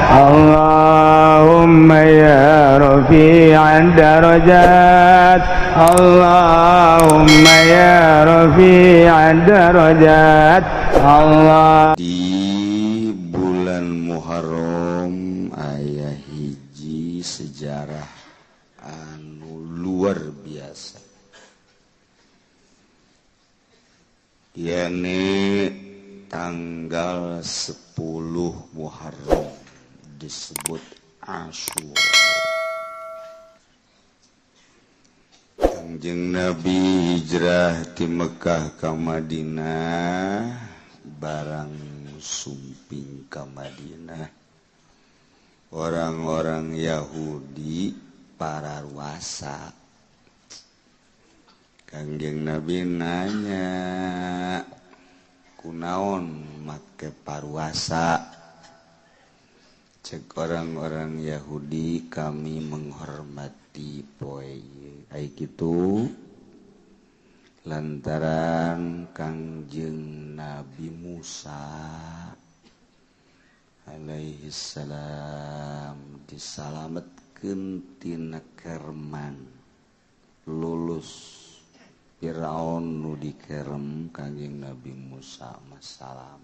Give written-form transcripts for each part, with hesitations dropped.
اللهم يا رفيع الدرجات، اللهم يا رفيع الدرجات، الله. Di bulan Muharram aya hiji sejarah anu luar biasa, yakni tanggal 10 Muharram disebut Asyura. Kangjeng Nabi hijrah di Mekah ka Madinah, barang sumping ka Madinah, orang-orang Yahudi pararuasa. Kangjeng Nabi nanya, "Kunaon make paruasa?" Cek orang-orang Yahudi, "Kami menghormati poe ai kitu lantaran Kangjeng Nabi Musa alaihi salam disalametkeun tina kerman, lulus Firaun nu dikerem Kangjeng Nabi Musa masalam."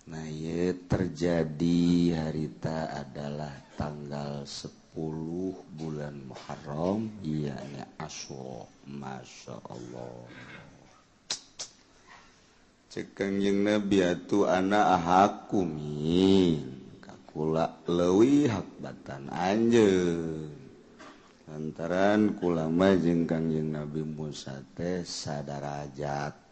Nah, ye terjadi harita adalah tanggal 10 bulan Muharram, yakni Asyura. Masya Allah. Cek Kangjeng Nabi, "Atuh ana ahaqqu minka, kula leuwih hak batan anjeun, lantaran kula mah jeung Kangjeng Nabi Musa teh sadarajat."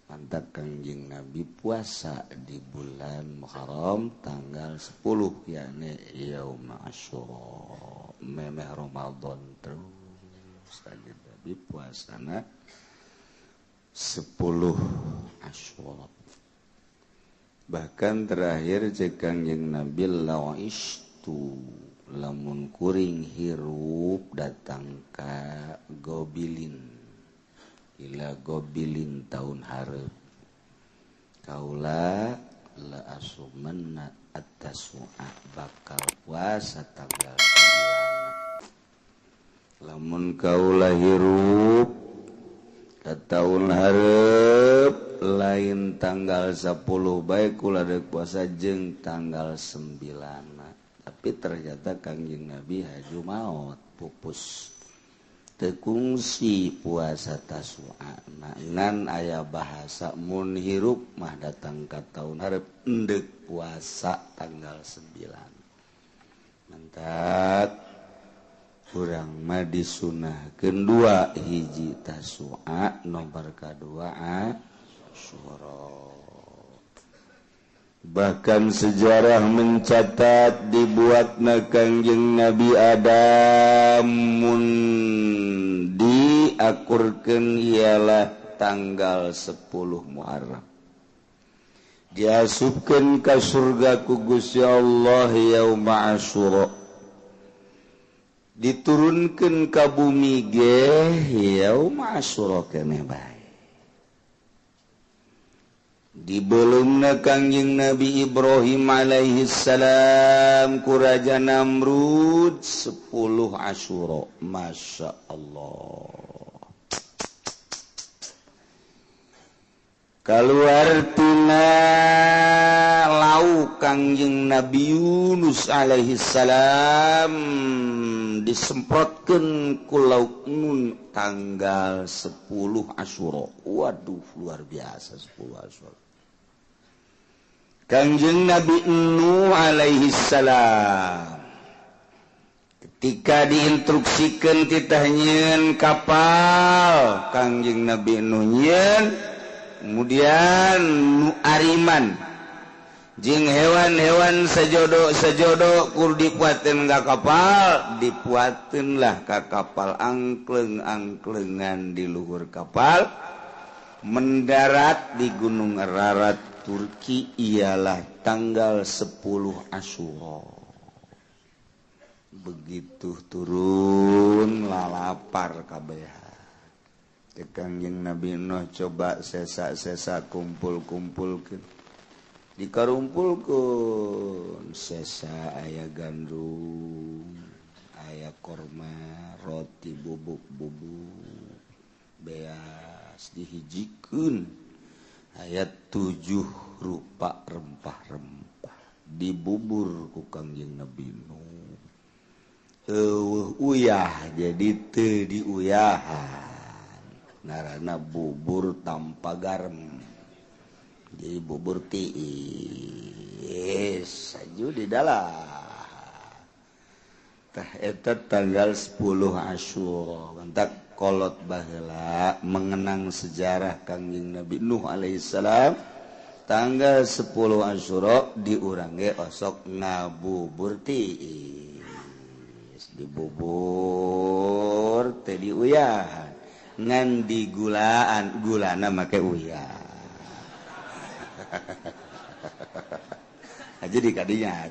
Mantap Kangjeng Nabi puasa di bulan Muharram tanggal 10, yakni Yaum Asyura, memeh Ramadan terus Kangjeng Nabi puasana 10 Asyura. Bahkan terakhir cek Kangjeng Nabi, "Lau istu, lamun kuring hirup datang ka Qobilin, ila Qobilin, tahun hareup, kaula la asumanna at-tasu'a, bakal puasa tanggal 9 lamun kaula hirup ke tahun hareup. Lain tanggal 10 bae kula dek puasa, jeung tanggal 9." Tapi ternyata Kangjeng Nabi haju maot, pupus, teu kungsi puasa Tasu'a. Ngan aya bahasa mun hirup mah datang ka tahun hareup endek puasa tanggal 9. Mantap, kurang mah disunahkeun dua hiji, Tasu'a, nomor kadua Asyura. Bahkan sejarah mencatat dibuatna Kangjeng Nabi Adam mun diakurkeun ialah tanggal 10 Muharram, diasupkeun ka surga ku Gusti Allah yauma Asyura, diturunkeun ka bumi ge yauma Asyura keneh bae. Dibelumna Kangjeng Nabi Ibrahim alaihi salam ku Raja Namrud 10 Asyura. Masya Allah. Keluar tina laut Kangjeng Nabi Yunus alaihi salam, disemprotkeun ku laut nun tanggal 10 Asyura. Waduh, luar biasa 10 Asyura. Kangjeng Nabi Nuh alaihi salam ketika diinstruksikan titah nyieun kapal, Kangjeng Nabi Nuh nyieun, kemudian nu ariman jeung hewan-hewan sejodo-sejodo kur dipuateun ka kapal. Dipuateun lah ka kapal, angkleng-angklengan di luhur kapal, mendarat di Gunung Ararat Turki ialah tanggal 10 Asyura. Begitu turun lalapar kabeh. Kangjeng Nabi Nuh coba sesa-sesa kumpul-kumpulkeun. Dikarumpulkeun sesa aya gandum, aya korma, roti bubuk-bubuk, beas dihijikeun aya 7 rupa rempah-rempah dibubur ku Kangjeng Nabi Nuh. Eueuh uyah jadi teu diuyahan, ngaranna bubur tanpa garam. Jadi bubur tiis aju di dalam. Tah eta tanggal 10 Asyura. Mantak kolot baheula mengenang sejarah Kangjeng Nabi Nuh alaihissalam. Tanggal 10 Asyura di urang ge osok ngabubur tiis. Dibubur teh diuyahan. Ngan digulaan, gulana make uyah. Jadi kadinya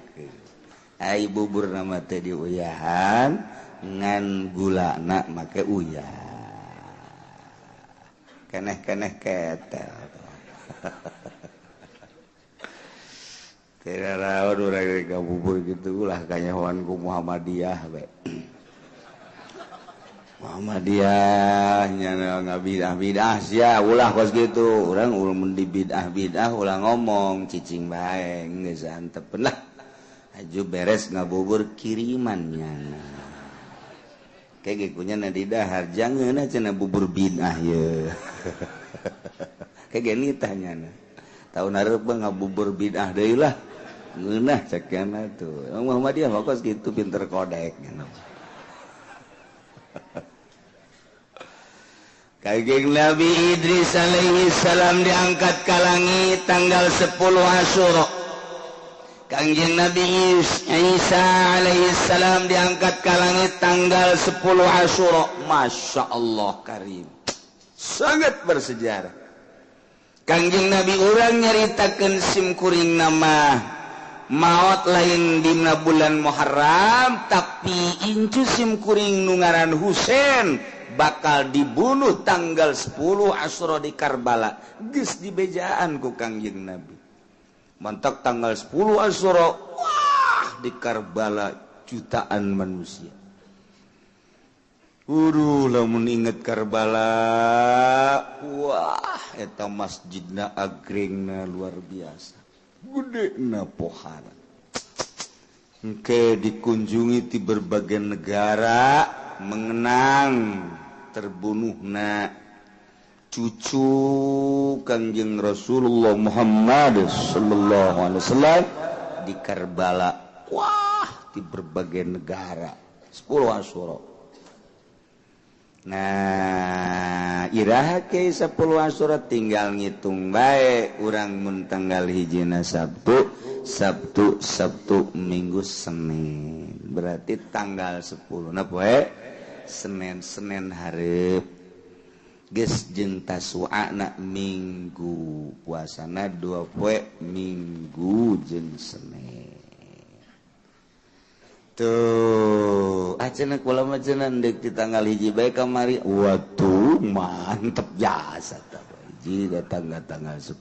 ai bubur nama teh diuyahan ngan gulana make uyah. Keneh-keneh ketel. Tidak rawan urang bubur gitu lah kanyahoan ku Muhammadiyah we. Muhammadiyah nya ngabidah-bidah sia ulah kos gitu. Urang mun di bidah-bidah ulah ngomong cicing bae geus antepeun lah. Aju beres ngabubur kirimannya. Kayak gekunya na di dahar jangan cenah bubur bidah ye. Kayak gini tanyana. Tahun hareup ngabubur bidah deui lah. Ngeunah cekna tuh. Muhammadiyah mah kos gitu pinter kodek nya. Kangjeng Nabi Idris alaihi salam diangkat ke langit tanggal 10 Asyura. Kangjeng Nabi Isa alaihi salam diangkat ke langit tanggal 10 Asyura. Masya Allah karim, sangat bersejarah. Kangjeng Nabi urang nyaritakeun simkuring nama maot lain dina bulan Muharram, tapi incu simkuring nu ngaran Husain bakal dibunuh tanggal 10 Asyura di Karbala. Geus dibejaan ku Kangjeng Nabi. Mantak tanggal 10 Asyura, wah di Karbala jutaan manusia. Uduh lamun inget Karbala, wah eta masjidna agringna luar biasa. Gede na pohara. Engke dikunjungi di berbagai negara mengenang terbunuhna cucu Kangjeng Rasulullah Muhammad sallallahu alaihi wasallam di Karbala. Wah, di berbagai negara 10 Asyura. Nah, iraha ke 10 Asyura tinggal ngitung bae urang mun tanggal hijina Sabtu, Sabtu, Sabtu, Minggu, Senin. Berarti tanggal 10 na poe Senin, Senin hareup. Geus jeung Tasu'a na Minggu, puasana 2 poe Minggu jeung Senin. Tuh, cenah kula mah cenah deuk di tanggal hiji bae kamari. Waduh, mantep jasa tah. Hiji datang tanggal 10.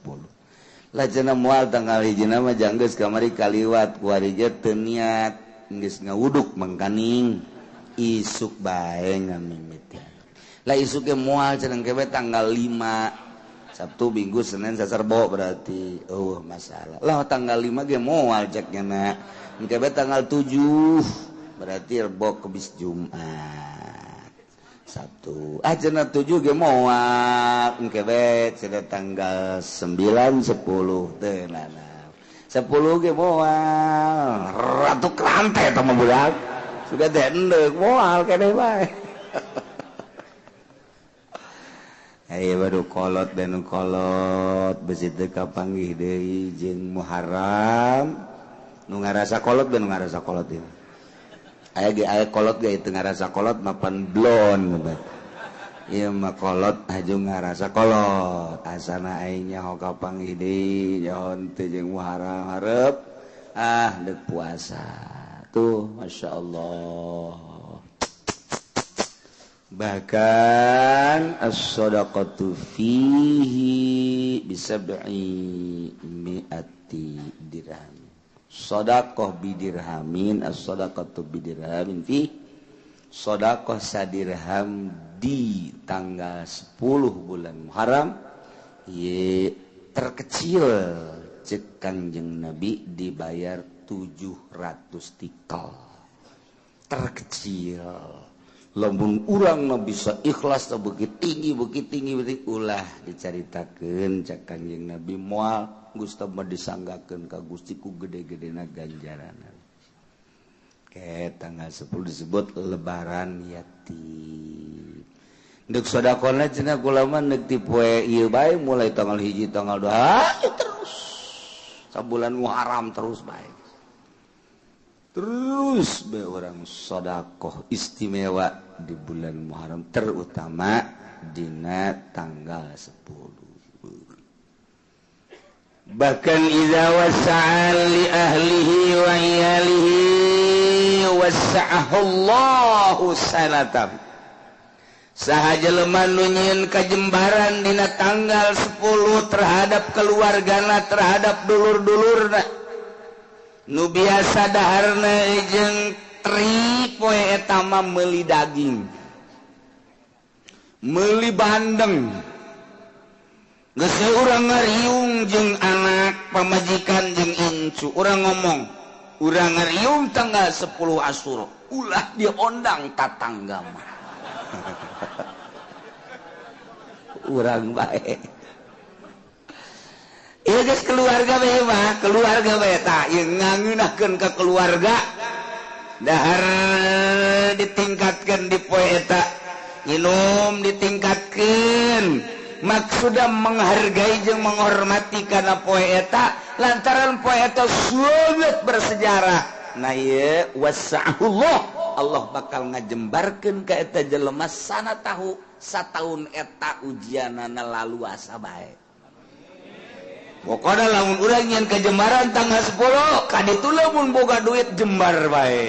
Lah cenah moal tanggal hiji mah janggeus kamari kaliwat kuari ge teu niat geus ngawuduk mangkaning isuk bae ngamimiti. Lah isuk ge moal cenah engke bae tanggal 5. Sabtu, Minggu, Senin, Saserbo berarti. Oh, masalah. Lah tanggal 5 ge moal cek nya. Engke bae tanggal 7 berarti Rebo Kemis Jumat. Sabtu. Ah cenah 7 ge moal. Engke bae cenah tanggal 9 10 teu nana. 10 ge moal. Ratu kerante eta mah budak. Sudah teh endek moal keneh bae. Ayo baru kolot dan kolot besi teu kapanggih deui jeung Muharram. Nu ngarasa kolot dan ngarasa kolot ieu. Aya ge aya kolot ge teu ngarasa kolot mapan blon gitu. Ieu mah kolot aju ngarasa kolot. Asana aing nyaho kapanggih deui nyaho teu jeung Muharram hareup ah deuk puasa. Tuh masyaallah. Bahkan as-shadaqatu fihi bisab'i mi'ati mi'ati dirham. Sedekah bidirhamin, as-sadaqatu bidirhamin fi sedekah sadirham di tanggal 10 bulan Muharram ye terkecil cek Kangjeng Nabi dibayar 700 tikal. Terkecil. Lamun urang mah bisa ikhlas begitu tinggi begitu tinggi begitu ulah dicaritakeun cek Kangjeng Nabi moal Gusti mah disanggakeun ka Gusti ku gede-gedena ganjaran. Ke tanggal 10 disebut lebaran yatim. Deuk sedekahna cenah kula mah deuk ti poe ieu bae mulai tanggal 1 tanggal 2 terus sabulan Muharram terus bae. Terus bae urang sedekah istimewa di bulan Muharram terutama dina tanggal 10. Bahkan idza wasa'a li ahlihi wa iyalihi wasa'ahu Allahu sanatan. Saha jelema nu nyieun kajembaran dina tanggal 10 terhadap keluargana, terhadap dulur-dulurna. Nu biasa daharna jeung tri poe eta mah meuli daging, meuli bandeng. Geus urang ngariung jeung anak pamajikan jeung incu, urang ngomong, urang ngariung tanggal 10 Asyura, ulah diondang tatangga mah. Urang bae. Ieu geus keluarga bae mah, keluarga bae tah ieu ngangeunahkeun ka keluarga. Dahar ditingkatkeun di poe eta, nginum ditingkatkeun. Maksudna menghargai jeung menghormati kana poe eta lantaran poe eta sangat bersejarah. Nah ieu wasa'ahullah, Allah bakal ngajembarkeun ka eta jelema sana tahu sataun eta ujianana laluasa bae. Pokona lamun urang nyeun kajembaran tanggal 10 kaditu lamun boga duit jembar bae.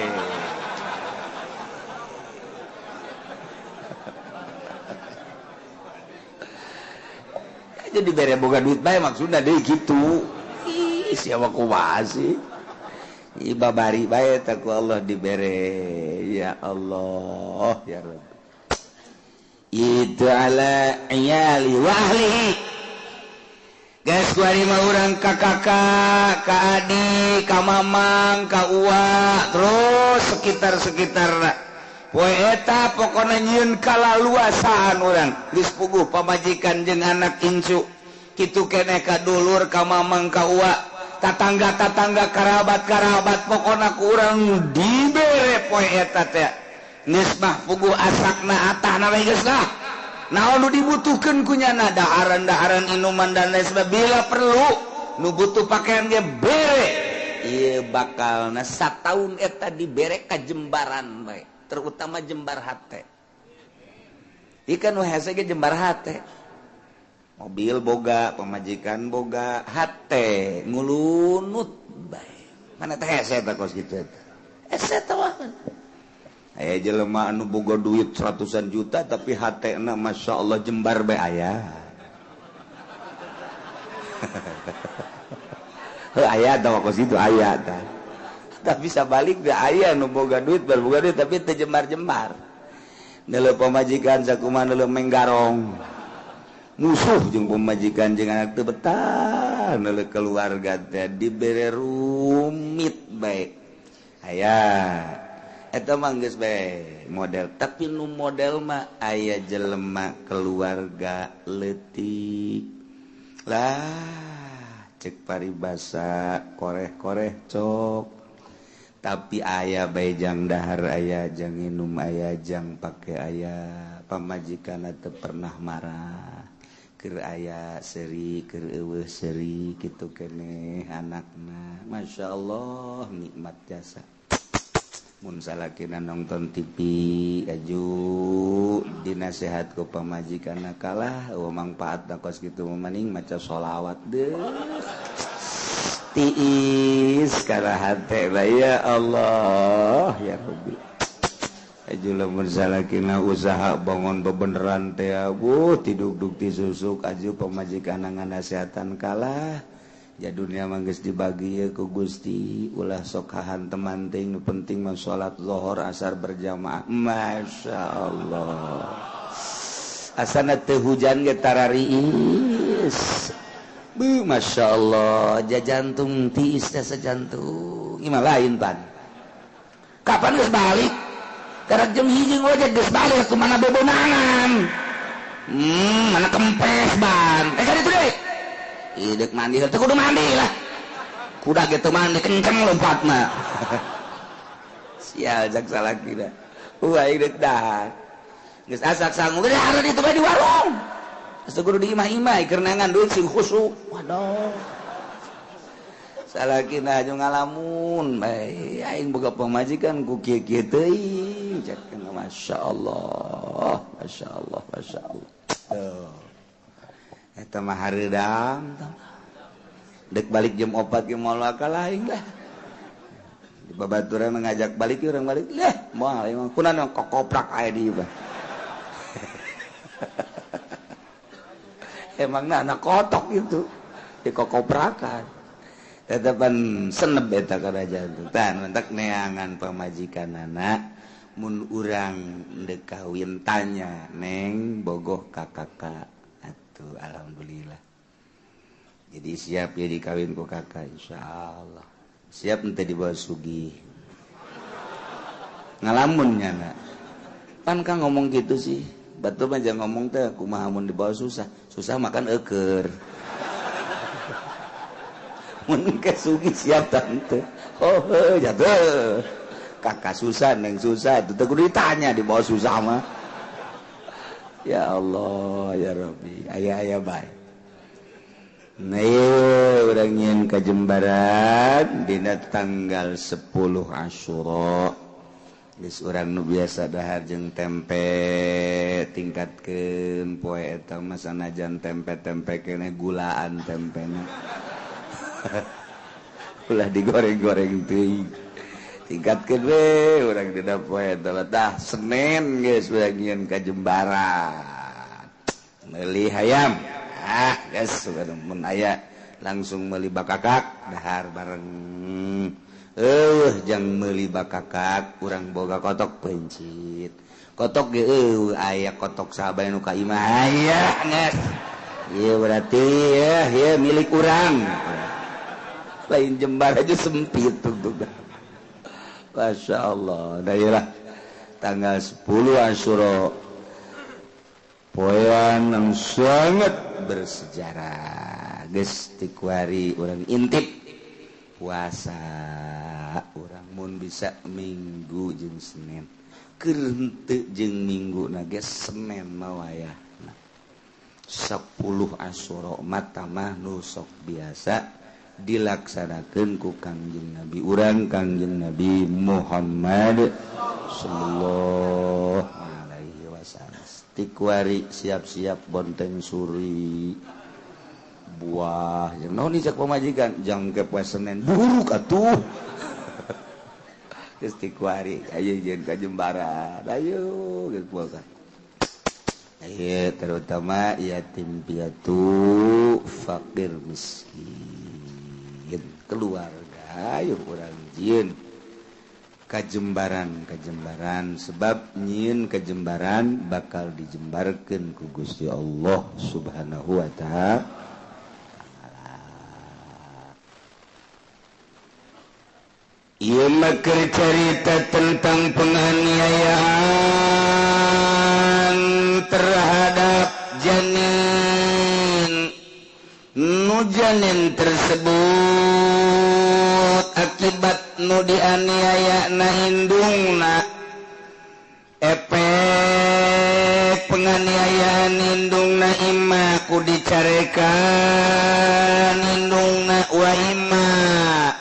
Jadi bere boga duit bae maksudna deui kitu. Ih siapa kumaha sih? Ih babari bae teh ku Allah dibere. Ya Allah ya Rabb. Itu ala iyali wa ahlihi. Geus kuari mah urang ka kakak, ka adik, ka mamang, ka uwa, terus sekitar-sekitarna. Poe eta pokona nyieun kalaluasaan urang geus puguh pamajikan jeung anak incu kitu keneh ka dulur ka mamang ka uwa tatangga-tatangga karabat-karabat pokona ku urang dibere poe eta teh geus mah puguh asakna atahna we geus lah naon nu dibutuhkeun ku nyana daharan-daharan inuman dan lain sebagainya bila perlu nu butuh pakaian ge bere ieu bakalna sataun eta dibere kajembaran bae terutama jembar hate. Ikan hese ge jembar hate. Mobil boga, pamajikan boga, hate ngulunut bae. Mana teh hese teh kos kitu eta. Hese teh mah. Aya jelema anu boga duit ratusan juta tapi hatena Masya Allah jembar bae aya. Heuh aya tah kos kitu aya tah. Tapi sabalik da aya nu boga duit berboga duit tapi teu jembar-jembar. Neuleuh pamajikan sakumaha neuleuh menggarong. Musuh jeung pamajikan jeung anak teu betah neuleuh keluarga teh dibere rumit bae. Aya eta mah geus bae model, tapi nu model mah aya jelema keluarga leutik. Lah cek paribasa koreh-koreh cok. Tapi ayah bae jang dahar ayah jang minum ayah jang pake ayah pamajikan teu pernah marah keur aya seuri keur eueuh seuri kitu keneh anakna Masya Allah nikmat jasa mun salakina nonton TV aju dinasehat ku pamajikanna kalah eueuh mangpaatna kos kitu mah maca sholawat deui tiis karena hati ya Allah ya Rabbi. Aju lamun salakina usaha bangun bebeneran teh abuh tiduk-duk tisusuk aju pamajikan nganasehatan kalah Ya dunia mah geus dibagi ye ku Gusti, ulah sok hahanteman teuing, nu penting mah salat zuhur asar berjamaah. Masya Allah. Asana teu hujan ge tarariis. Bu, Masya Allah, jajantung tiis teh sajantung. Ieu mah lain pan. Kapan geus balik? Karek jam 1 ngojek geus balik kumaha bebonangan. Mana kempes ban. Kan itu deui. Idek mandi, teu kudu mandi lah. Kuda gitu mandi kenceng lompat mah. Sial jak salaki dah. Wah, idek dah. Geus asak sangu geus hareup itu bae di warung. Geus kudu di imah-imah keur neangan duit sing khusuk. Waduh. Salaki na aju ngalamun bae aing boga pamajikan ku kieu-kieu teuing. Cek masyaallah, masyaallah, masyaallah. Tuh. Eta mah hareudang dek balik jam 4 ge moal kalah aing lah. Di babaturan ngajak balik urang balik lah moal emang kunaon kokoprak aya di ieu. Emangna anak kotok itu di kokoprakan. Tetepan seneb eta kana jantung. Tah mentak neangan pamajikanana mun urang deuk kawin tanya neng bogoh ka kakak. Tuh, alhamdulillah. Jadi siap ya dikawin ku kakak insyaallah. Siap ente dibawa sugih. Ngalamun nya na. Pan kang ngomong gitu sih. Batu mah jangan ngomong teh kumaha mun dibawa susah. Susah makan eueur. Mun ke sugih siap tante. Oh, jatuh. Kakak susah neng susah itu teh kudu ditanya dibawa susah mah. Ya Allah, ya Rabbi, ayah-ayah baik. Nah, urang nyeun ka Jembaran dina tanggal 10 Asyura. Geus urang nu biasa dahar jeung tempe tingkatkeun poe eta mah sanajan tempe-tempe keneh gulaan tempena. Ulah digoreng-goreng teuing. Tingkatkeun we urang dina poe eta tah Senin geus urang nyieun ka Jembaran. Meuli hayam. Ah, geus mun aya langsung meuli bakakak dahar bareng. Eueuh jang meuli bakakak urang boga kotok pencit. Kotok ge eueuh aya kotok sahabat nu ka imah aya geus. Ieu berarti ya ieu milik urang. Lain Jembar aja sempit tuh. Masya Allah, daerah tanggal 10 Asyura poean yang sangat bersejarah. Geus tikuari urang intip puasa urang mun bisa minggu jeung Senin. Keur henteu jeung minggu na geus Senin mah wayahna. 10 Asyura mah nu sok biasa dilaksanakeun ku Kangjeng Nabi urang Kangjeng Nabi Muhammad sallallahu alaihi wasallam. Tikuari siap-siap bonteng suri buah jeung naon cek pamajikan jang ke poe Senin buruk atuh. Geus tikuari ayo jeung ka Jembaran ayo geus puasa. Ayo terutama yatim piatu fakir miskin keluarga ayo urang jieun kajembaran kajembaran sebab nyieun kajembaran bakal dijembarkeun ku Gusti Allah Subhanahu wa ta'ala. Ieu mah keur carita tentang penganiayaan terhadap janin. Nu janin tersebut akibat nu dianiaya na indungna efek penganiayaan indungna imah ku dicarekan indungna wa imah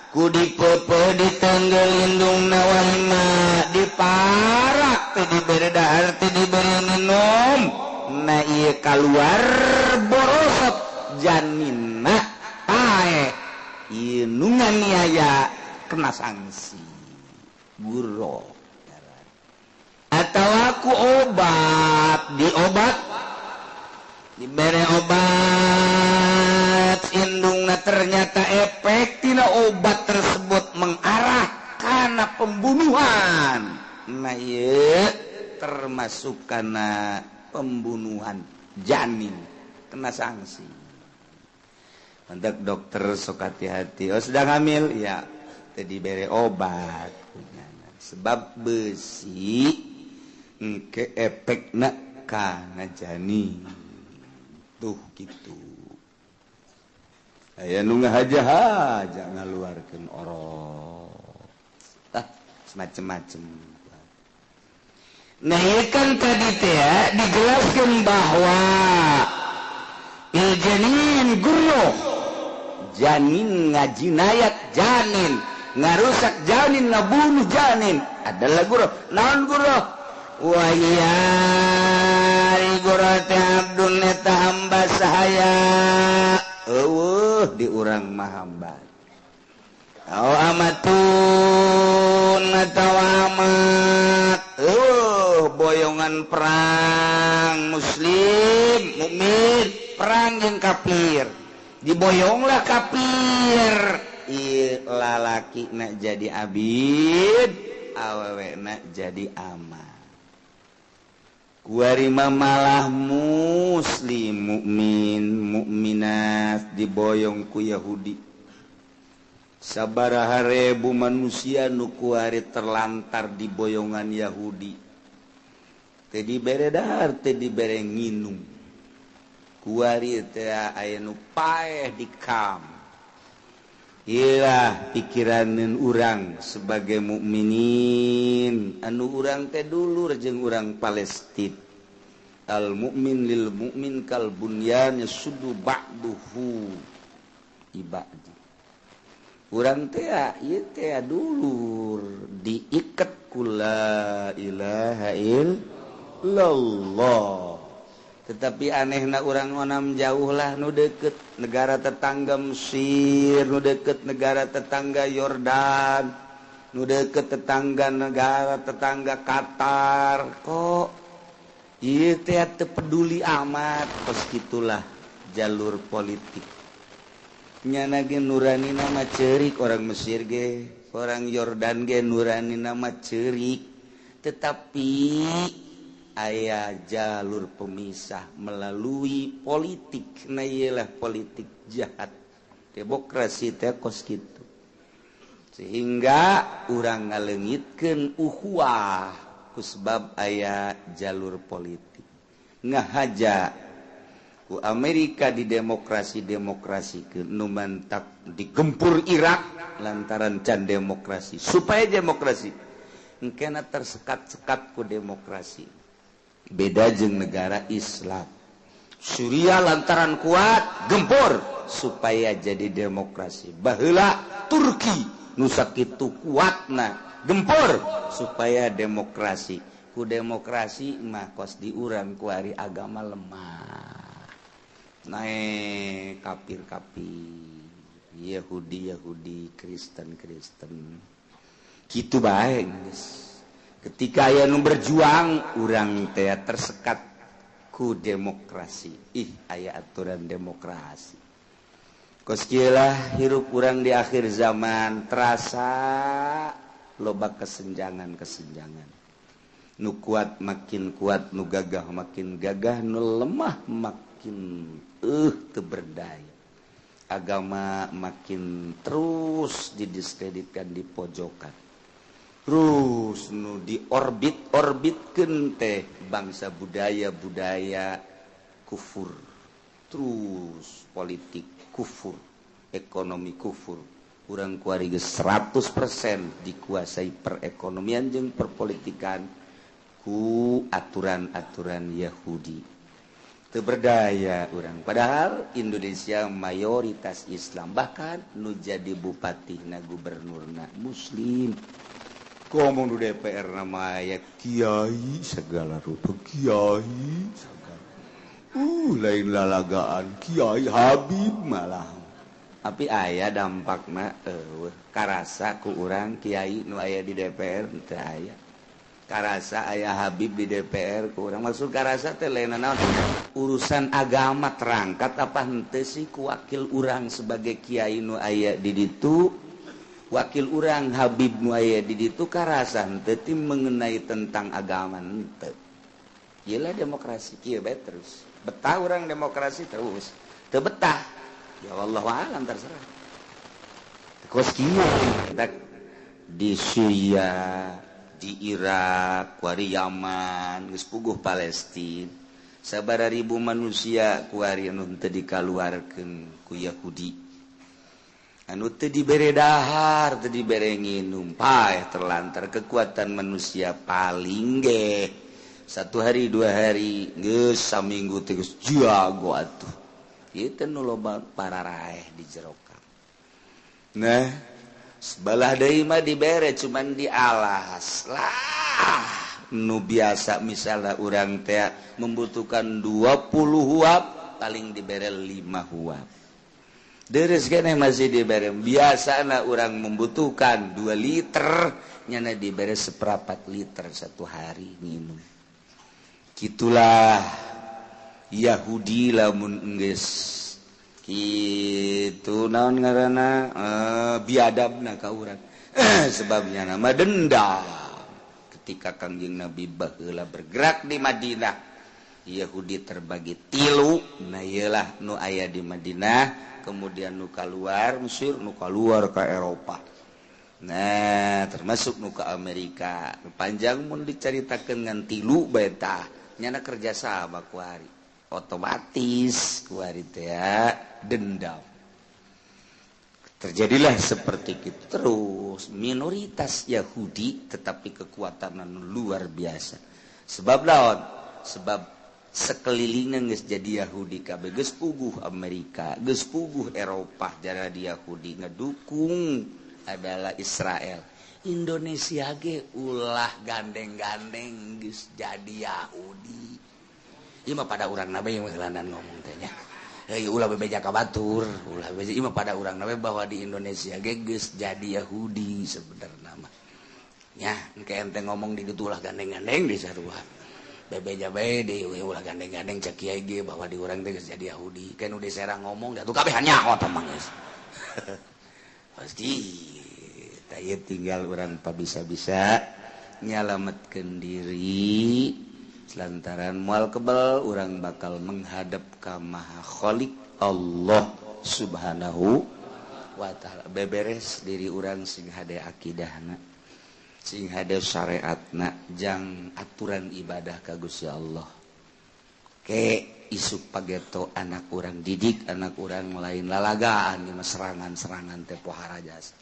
ku dipepe ditanggel indungna wa imah diparak teu dibere dahar teu dibere minum na ieu kaluar borosot janinna pae ieu nu nganiaya kena sanksi guro atau aku obat diobat dibere obat indungna Ternyata efek tina obat tersebut mengarah karena pembunuhan. Nah ieu termasuk karena pembunuhan janin, kena sanksi. Untuk dokter sok hati-hati. Oh, sedang hamil ya, tadi bere obat sebab besi engke efekna kana janin tuh gitu. Aya nu ngahaja-haja ngaluarkeun orok, ah, semacam-macam. Nah, ieu kan tadi teh dijelaskan bahwa il janin gurro, janin ngajinayat, janin ngarusak, janin ngabunuh janin adalah gurro. Naon gurro? Wa iya gurro teh abdun eta hamba sahaya, eueuh di urang mah hamba. Au amatun atawa amat, eueuh boyongan perang muslim mukmin perang jeung kafir, diboyonglah kafir. Ieu lalaki nak jadi abid, awewe nak jadi amat. Kuari malah muslim mukmin mukminat diboyong ku Yahudi. Sabaraha ribu manusia nu kuari terlantar di boyongan Yahudi. Teu dibere dahar, teu dibere nginum. Kuari teh aya nu paeh di kam. Iyalah pikiraneun urang sebagai mukminin, anu urang teh dulur jeung urang Palestina. Al mukmin lil mukmin kal bunyan yasuddu ba'duhu ibadi. Urang teh ieu teh dulur diiket ku la ilaha illallah. Tetapi anehna urang onam jauh lah, nu deket negara tetangga Mesir, nu deket negara tetangga Yordan, nu deket tetangga negara tetangga Qatar, kok ieu teh teu peduli amat. Kos kitulah jalur politik. Nyana ge nurani nama ceurik orang Mesir ge, orang Yordan ge nurani nama ceurik, tetapi aya jalur pemisah melalui politik. Nah iyalah politik jahat demokrasi teh kos kitu, sehingga urang ngalengitkeun ukhuwah kusebab aya jalur politik. Ngahaja ku Amerika di demokrasi-demokrasikeun, nu mantak digempur Irak lantaran can demokrasi, supaya demokrasi engkena tersekat-sekat ku demokrasi. Beda jeung negara Islam Suriah lantaran kuat gempur supaya jadi demokrasi. Baheula Turki nu sakitu kuatna gempur supaya demokrasi. Ku demokrasi mah kos di urang kuari agama lemah, naik kafir-kafir, Yahudi-Yahudi, Kristen-Kristen kitu bae geus. Ketika aya nu berjuang urang teh tersekat ku demokrasi. Ih, aya aturan demokrasi. Kos kieu lah hirup urang di akhir zaman, terasa loba kesenjangan-kesenjangan. Nu kuat makin kuat, nu gagah makin gagah, nu lemah makin teu berdaya. Agama makin terus didiskreditkan, dipojokan. Terus nu di orbit-orbitkeun teh bangsa budaya-budaya kufur. Terus politik kufur, ekonomi kufur. Urang kuari geus 100% dikuasai perekonomian jeung perpolitikan ku aturan-aturan Yahudi. Teu berdaya urang. Padahal Indonesia mayoritas Islam, bahkan nu jadi bupati na gubernurna muslim. Ngomong di DPR nama aya kiai segala rupa, kiai segala. Lain lalagaan kiai Habib malah. Tapi aya dampakna eueuh karasa ku urang kiai nu aya di DPR teu aya. Karasa aya Habib di DPR ku urang maksud karasa teh lain naon urusan agama terangkat apa henteu sih ku wakil urang sebagai kiai nu aya di ditu, wakil urang Habib nu aya di ditu karasa henteu ti mengenai tentang agama henteu. Ieu lah demokrasi kieu bae terus. Betah urang demokrasi terus. Teu betah ya wallahu alam terserah. Kos kieu di Suriah, di Irak, kuari Yaman, geus puguh Palestina. Sabaraha ribu manusia kuari anu teu dikaluarkeun ku Yahudi. Anu teu dibere dahar, teu dibere nginum, paeh terlantar kekuatan manusia paling ge. Satu hari, dua hari, geus saminggu teh geus jago atuh. Ieu teh nu loba pararaeh di jero kamar. Nah, sebelah deui mah dibere cuman dialas lah. Nu biasa misalnya urang teh membutuhkan 20 huap paling dibere 5 huap. Deres keneh masih dibere. Biasana urang membutuhkan 2 liter nyana dibere 1/4 liter satu hari minum. Gitulah Yahudi lamun geus kitu naon ngaranna biadabna ka urang. Sebabnya nama dendam. Ketika Kangjeng Nabi baheula bergerak di Madinah, Yahudi terbagi tilu. Nah ieulah nu aya di Madinah, kemudian nu kaluar Mesir, nu kaluar ka Eropa. Nah, termasuk nu ka Amerika. Panjang mun dicaritakeun ngan tilu bae tah, nyana kerja sama kuari. Otomatis kuari teh dendam. Terjadilah seperti itu terus minoritas Yahudi tetapi kekuatan luar biasa. Sebab lawan, sebab sekelilingnya geus jadi Yahudi kabeh, geus puguh Amerika, geus puguh Eropa jara di Yahudi ngedukung adalah Israel. Indonesia ge ulah gandeng-gandeng geus jadi Yahudi. Ieu mah pada urang nabe yang heulanan ngomong teh nya. Hei ulah bebeja ka batur, ulah bebeja ieu mah pada urang nabe bahwa di Indonesia ge geus jadi Yahudi sebenarna mah. Nya, engke ente ngomong di ditu ulah gandeng-gandeng di sarua. Bebeja bae di ulah gandeng-gandeng cek kiai ge bahwa di urang teh geus jadi Yahudi. Kan udah serang ngomong da tuh kabehan nyaho tah mah geus. Pasti tah ieu tinggal urang pabisa-bisa nyalametkeun diri lantaran moal kebel urang bakal menghadap ka Maha Khalik Allah Subhanahu wa taala. Beberes diri urang sing hade akidahna, sing hade syariatna, jang aturan ibadah ka Gusti Allah. Ke isuk pageto anak urang didik anak urang lain lalagaan ieu mah serangan-serangan teh pohara jasa.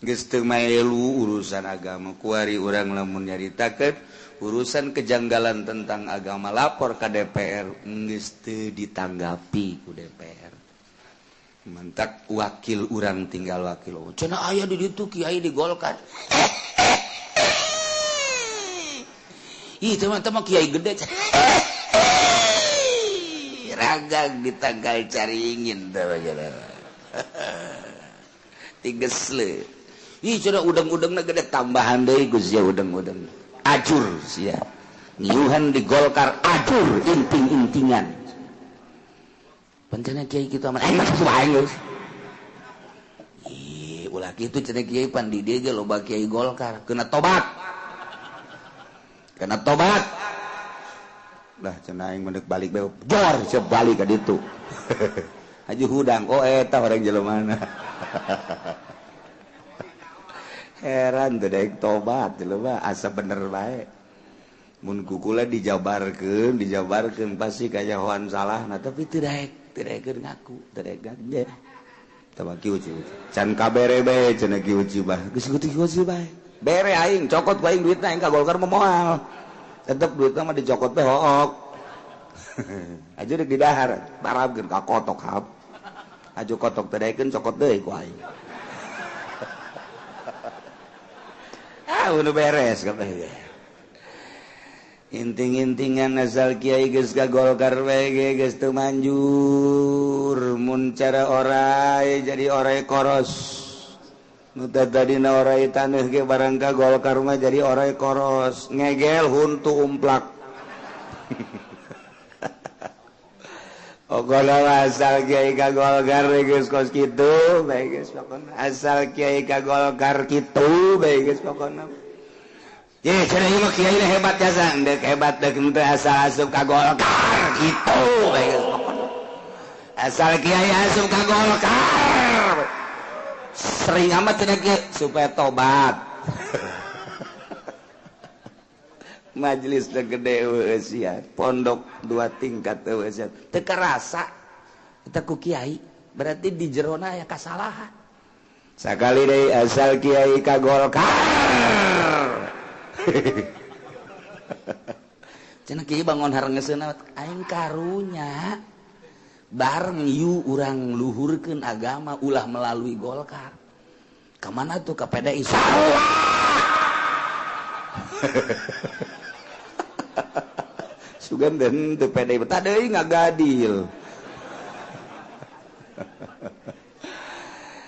Geus teu maelu urusan agama kuari urang lamun nyaritakeun urusan kejanggalan tentang agama lapor ke DPR geus teu ditanggapi ku DPR. Mantak wakil urang tinggal wakil. Oh, cenah aya di ditu kiai di Golkar. Ih teman-teman kiai gede. Ragang ditanggal caringin teh tigesle. Ih cenah udeng-udengna gede tambahan deui Gus ya udeng-udeng. Ajur sia. Ngiuhan di Golkar ajur inting-intingan. Pancena kiai kitu aman enak wae geus. Ih ulah kitu cenah kiai pan di dieu ge loba kiai Golkar kena tobat. Kena tobat. Lah cenah aing mendek balik bae jor siap balik ka ditu. Haji hudang oh eta orang jelema. Heran teu daek tobat jelema asa bener bae. Mun kukula dijabarkeun, dijabarkeun pasti kanyahoan salahna tapi teu daek, teu daekeun ngaku, teu daek gaje. Tah kieu can kabere bae cenah kieu bah. Geus kieu bae. Bere aing cokot ku aing duitna aing ka Golkar mah moal. Tetep duitna mah dicokot teh hook. Aja deuk didahar, barabkeun ka kotok hap. Aju kotok teu daekeun cokot deui ku aing. Ah udah beres kabeh. Inting-intingan asal kiai geus ka Golkar bae ge geus teu manjur mun cara orai jadi orai koros. Nu tadina orai taneuh ge barang ka Golkar mah jadi orai koros, ngegel huntu umplak. Pokona asal kiai ka Golkar geus kos kitu bae geus pokona. Asal kiai ka Golkar kitu bae geus pokona. Ye cenah ieu mah kiai hebat jasa, deuk hebat deuk henteu asal asup ka Golkar kitu bae geus pokona. Asal kiai asup ka Golkar. Sering amat cenah kiai supaya tobat. Majelis gede eueuh pondok dua tingkat eueuh teu karasa eta ku kiai berarti di jerona aya kasalahan sakali deui asal kiai ka Golkar. Cenah kiai bangun harengeseuna aing karunya bareng yu urang luhurkeun agama ulah melalui Golkar. Ka mana tuh ka PDI salah. Sugan den teu PDI betah deui ngagadil.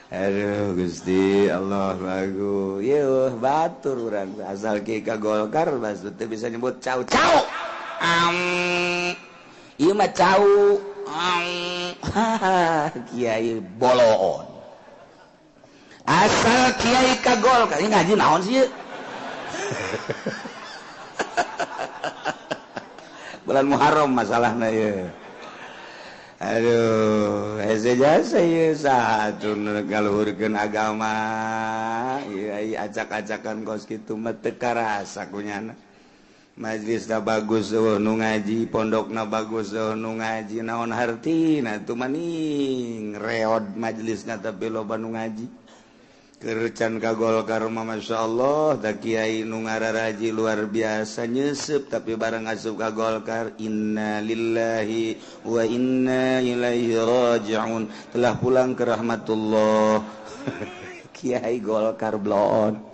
Aduh Gusti Allah lagu. Yeuh batur urang asal kieu ka Golkar maksud teu bisa nyebut cau cau. Ieu mah cau. Kiai boloon. Asal kiai ka Golkar ieu ngaji naon sih ieu? Bulan Muharram masalahna ieu. Aduh, hese jasa ieu saha nu ngaluhurkeun agama. Ieu acak-acakan kos kitu mah teu karasa kunyana. Majelisna bagus eueuh nu ngaji, pondokna bagus eueuh nu ngaji, naon hartina atuh maning reod majelisna tapi loba nu ngaji. Kercan ka Golkar mah masyaallah da kiai nu ngararaji luar biasa nyeuseub tapi bareng asup ka Golkar inna lillahi wa inna ilaihi rajiun telah pulang ke rahmatullah. Kiai Golkar bloon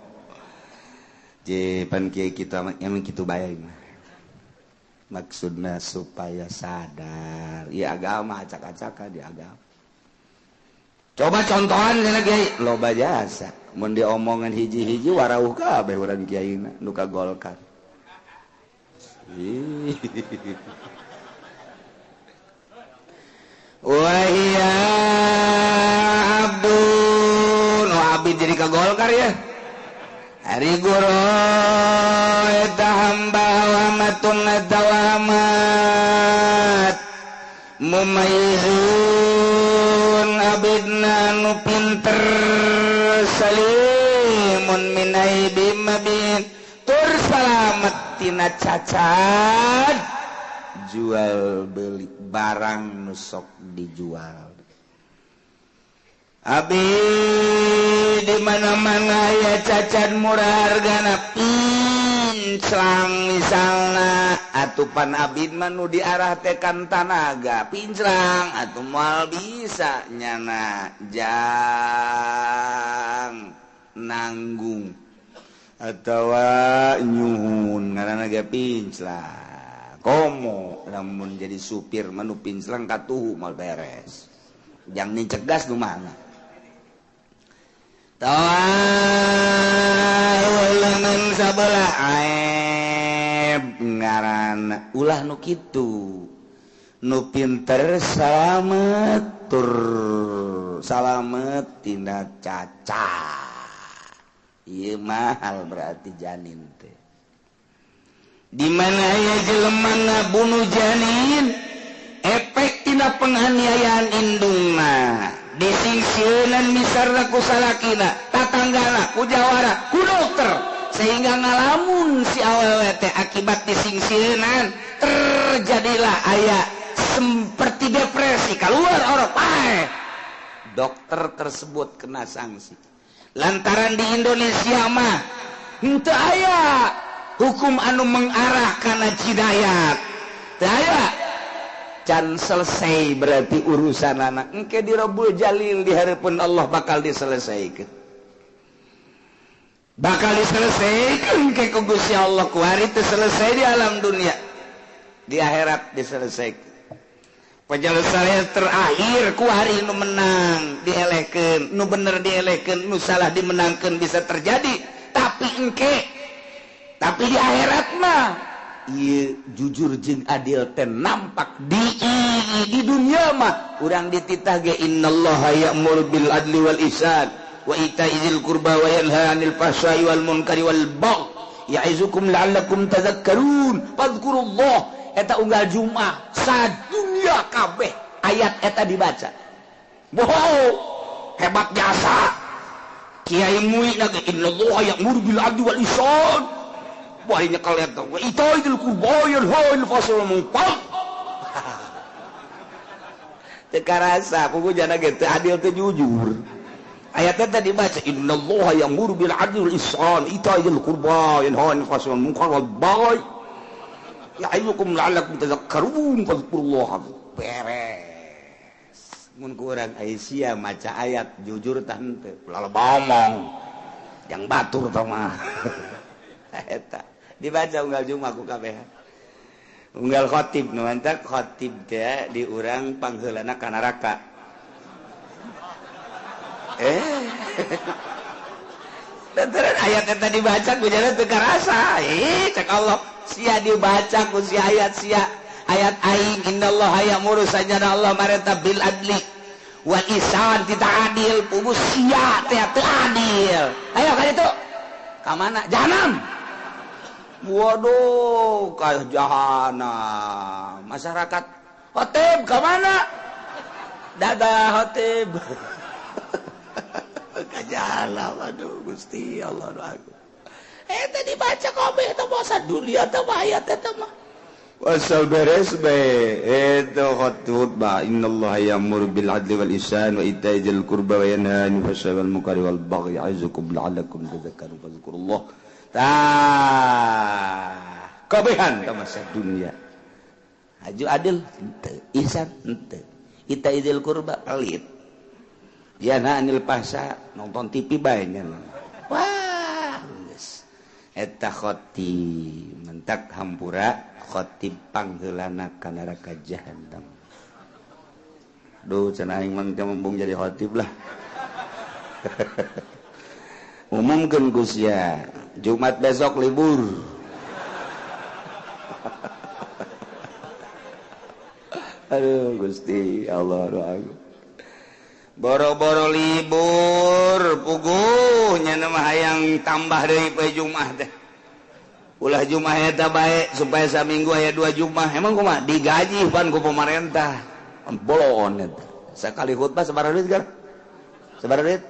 je pan kiai kita emang kitu bae mah maksudna supaya sadar ieu agama acak-acakan di agama. Coba contohan cenah kiai loba jasa mun diomongan hiji-hiji warauh kabeh urang kiaina nu ka Golkar. Wa iya abdun wa abid jadi ka Golkar ya. Ari guru eta hamba wa matun tawamat mumayyizun abidna nu pinter salimun minai bimabin tur salamet tina cacat jual beli barang nu sok dijual. Abi di mana-mana ya cacat murah hargana pinclang misalna atupan abid mah nu diarah tekan tanaga pinclang atuh moal bisa nyana jang nanggung atawa nyuhun ngaranna ge pinclang komo lamun jadi supir mah nu pinclang katuhu moal beres jang nincek gas nu mana tawalan sabelah aib ngaran ulah nu kitu nu pinter salamet tur salamet tina cacat ieu mahal berarti janin teh di mana aya jelema ngabunuh janin efek tina penganiayaan indungna disingsieunan misarna ku salakina tatanggana ku jawara ku dokter sehingga ngalamun si awewe teh akibat disingsieunan terjadilah aya seperti depresi keluar orok pae dokter tersebut kena sanksi lantaran di Indonesia mah henteu aya hukum anu mengarah kana jinayat teu aya can selesai berarti urusan anak engke di Rabbul Jalil di hadapan Allah bakal diselesaikan bakal diselesaikan engke ku Gusti Allah ku hari teu selesai di alam dunia di akhirat diselesaikan. Penyelesaian terakhir ku hari nu menang dielehkeun, nu bener dielehkeun, nu salah dimenangkeun bisa terjadi, tapi engke tapi di akhirat mah ieu jujur jeung adil teh nampak di dunia mah urang dititah ge innallaha ya'muru bil adli wal ihsan wa ita'i dzil qurba wa yanha 'anil fahsya'i wal munkari wal baghi ya'izukum la'allakum tadhakkarun fadhkurullah. Eta unggal Jumat sadunya kabeh ayat eta dibaca. Wow, hebat jasa Kiai Mui na ge innallaha ya'muru bil adli wal ihsan. Wah nyekel eta wa ita'i dzil qurba wa yanha 'anil fahsya'i wal munkar. Teu karasa pugu jana ge teu adil teu jujur. Ayatnya tadi dibaca innallaha ya'muru bil adli wal ihsan ita'i dzil qurba wa yanha 'anil fahsya'i wal munkar wal baghi ya'izukum la'allakum tadhakkarun fadhkurullah. Beres mun ku urang Aisyah maca ayat jujur tah henteu ulah ngomong yang batur tah mah. Eta dibaca unggal Jumat ku kabeh unggal khatib nu mantak khatib teh di urang pangheulana ka neraka. Lantaran ayat eta dibaca ku jana teu karasa. Cek Allah sia dibaca ku si ayat sia ayat aing innallaha ya'muru sajana Allah marenta bil adli wal ihsan tidak adil pugu sia teh teu adil. Ayo ka ditu ka mana jahanam. Waduh ka jahanam masyarakat khotib ka mana dadah khotib ka jahanam. Aduh Gusti Allah aku eta dibaca kabeh teh masa dunia teh ayat eta mah wasal beres bae eta khutbah innallaha ya'muru bil adli wal ihsan wa ita'i dzil qurba wa yanha 'anil fahsya'i wal munkari wal baghi ya'izukum la'allakum tadhakkarun fadhkurullah. Tah kabehan ka masa dunia haju adil henteu ihsan henteu ita'i dzil qurba pelit yanha 'anil fahsya nonton TV bae nya. Wah eta khotib mentak hampura khotib pangheulana ka neraka jahanam. Duh cenah aing mah teu embung jadi khotib lah. Umumkeun ku sia Jumat besok libur. Aduh Gusti Allah doa. Boro-boro libur puguh nya mah hayang tambah deui poe Jumat teh. Ulah Jumat eta bae supaya saminggu aya 2 Jumat. Emang kumaha digaji pan ku pemerintah. Bolon eta. Sakali khutbah sabaraha duit gar? Sabaraha duit?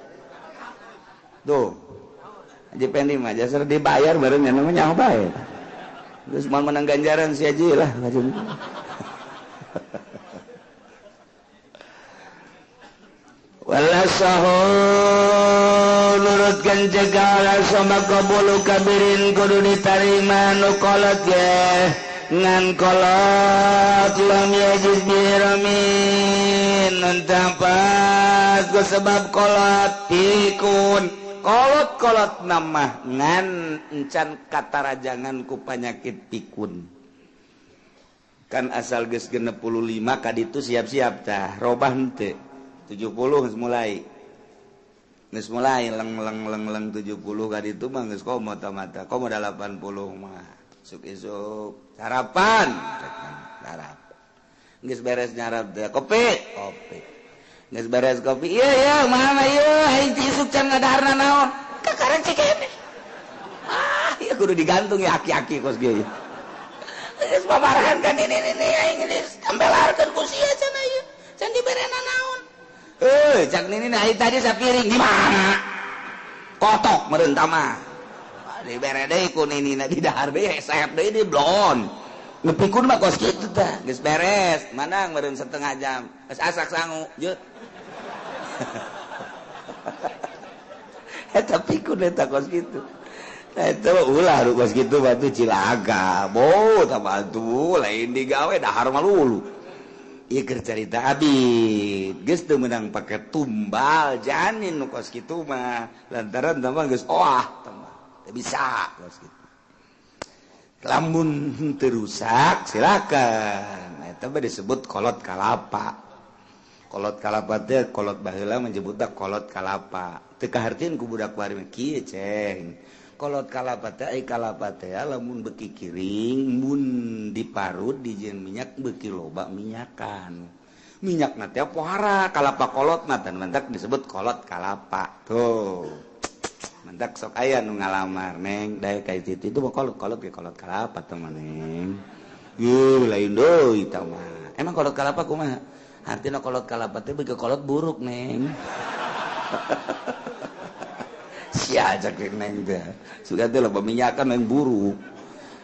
Tuh. Haji Pendi mah jasar dibayar bareng nya mah nyaho bae. Geus moal menang ganjaran si haji lah. Wala sahu nurutkan cegala sama kabulu kabirin kudu ditarima nu kolot ge ngan kolot lam yajid biramin nuntapas ku sebab kolot pikun kolot-kolot nama ngan encan katarajangan ku panyakit pikun kan asal geus 65 kaditu siap-siap tah robah henteu 70 geus mulai. Geus mulai leng leng leng leng 70 ka ditu mah geus komo mata. Komo 80 mah. Isuk isuk sarapan. Sarap. Geus beres nyarap teh kopi, kopi. Geus beres kopi. Ieu ieu mana ieu aing ti isuk can ngadaharna naon. Kakaran cikene. Ah, ieu kudu digantung ya aki-aki kos ge. Geus babarahan kan ini aing geus tambelarkeun ku sia cenah ieu. Can diberena naon. Cak nini nah tadi sapiring di mana? Kotok meureun mah. Dibere deui ku ninina di dahar deui hesep deui di blon. Ngepikun mah kos kitu tah. Geus beres, manang meureun setengah jam. Geus asak sangu, jeut. Eta pikun eta kos kitu. Nah eta ulah kos kitu batu cilaka. Bo tah batu lain digawe dahar mah lulu. Ieu keur carita abid geus teu meunang pake tumbal janin nu kos kitu mah lantaran tah mah geus oah tah mah teu bisa kos kitu. Lamun teu rusak silakan. Eta mah disebut kolot kalapa. Kolot kalapa teh kolot baheula menyebutna kolot kalapa. Teu kahartieun ku budak bari mah kieu ceng. Kolot kalapa teh ai kalapa teh lamun beuki kiring mun diparut dijieun minyak beuki loba minyakan. Minyakna teh pohara kalapa kolot mah dan mantak disebut kolot kalapa. Tuh. Mantak sok aya nu ngalamar neng dae ka itu itu mah kolot kolot ge kolot kalapa teh mah neng. Yuh lain deui tah mah. Emang kolot kalapa kumaha? Artinya kolot kalapa teh beuki kolot buruk neng. Sia cek neng teh. Suka teh loba minyakan yang buruk.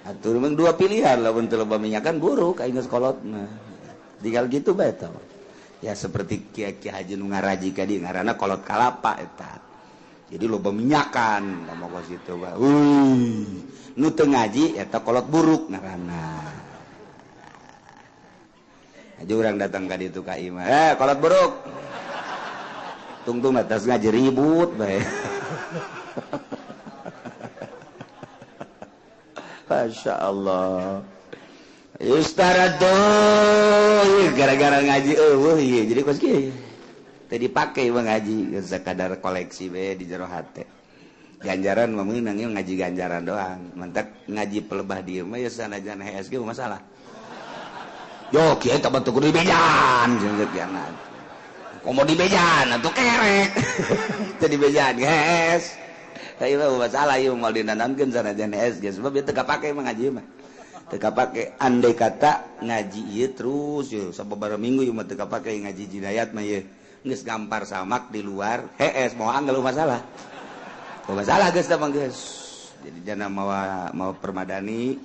Atuh memang dua pilihan lamun teu loba minyakan buruk aing geus kolot mah. Tinggal gitu bae tah. Ya seperti kiai-kiai haji nu ngaraji ka dieu ngaranna kolot kalapa eta. Jadi loba minyakan lama kos itu bae. Nu teu ngaji eta kolot buruk ngaranna. Aja orang datang ka ditu ka imah, kolot buruk. Tungtung atas ngaji ribut bae. Masya Allah. Yustaratu gara-gara ngaji eueuh ieu jadi kos kieu. Teu dipake mah ngaji sakadar koleksi bae di jero hate. Ganjaran mah meunang ieu ngaji ganjaran doang. Mantak ngaji pelebah dieu mah ya sanajan HSG masalah. Yo kieu teh bantu kudu dibejan jeung kianat. Komo dibejan atuh kerek. Teu dibejan geus. Tah ieu mah masalah ieu moal dinanamkeun sanajan HSG sebab ieu teu kapake mah ngaji mah. Teu kapake andai kata ngaji ieu terus yeuh sababaraha minggu ieu mah teu kapake ngaji jinayat mah ieu. Geus gampar samak di luar hees moal anggal masalah. Masalah geus teh mah geus. Jadi jana mawa mawa permadani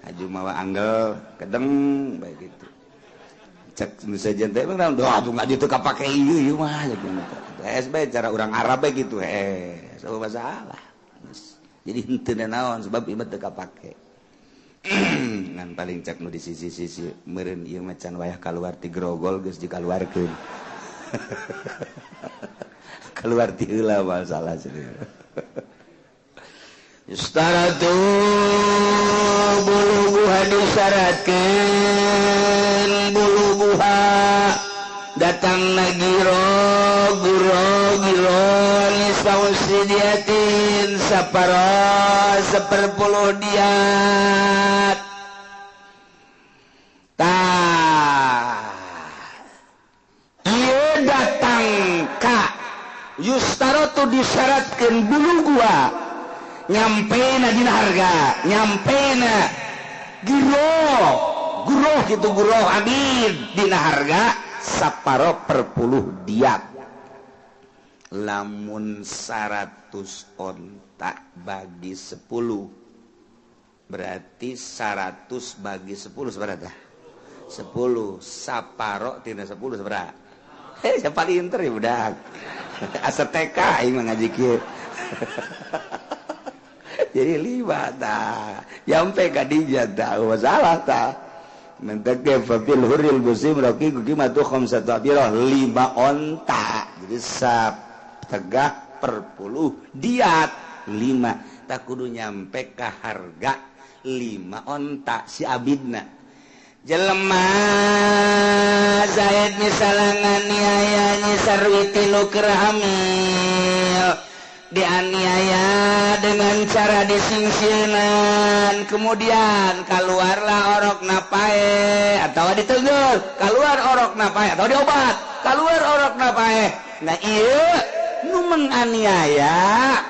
aju mawa anggel kedeng bae gitu. Cek nu sejen teh emang doa atuh ngaji teu kapake ieu ieu mah gitu. Hees bae cara urang Arab bae gitu hees eueuh masalah. Jadi henteu naon sebab ieu mah teu kapake. Ngan paling cek nu di sisi-sisi meureun ieu mah can wayah kaluar ti grogol geus dikaluarkeun. Keluar ti heula masalah serius. Yustaratu buluguha disyaratkeun buluguha datang giro guro giro nisausidiatin saparo seperpuluh diat tah ieu datang ka yustaratu disyaratkeun buluguha nyampena dina harga nyampena giro guroh gitu guroh abid dina harga saparo per puluh diat lamun 100 onta bagi 10 berarti 100 bagi 10 seberapa? 10 saparo tina 10 seberapa? Siapa pinter ya budak asa TK aing mah ngaji kieu. Jadi lima ta nyampe ka dinya ta masalah ta mentek ge fil huril musim raqiqu qimatu khamsatu abirah 5 onta jadi sap tegah per puluh diat 5 tak kudu nyampe ka harga 5 onta si abidna jelema Zaid misalnya nganiaya Nyi Sarwiti nu keur hamil dianiaya dengan cara disingsieunan kemudian keluarlah orok napae atau ditegur keluar orok napae atau diobat keluar orok napae. Nah ieu nu menganiaya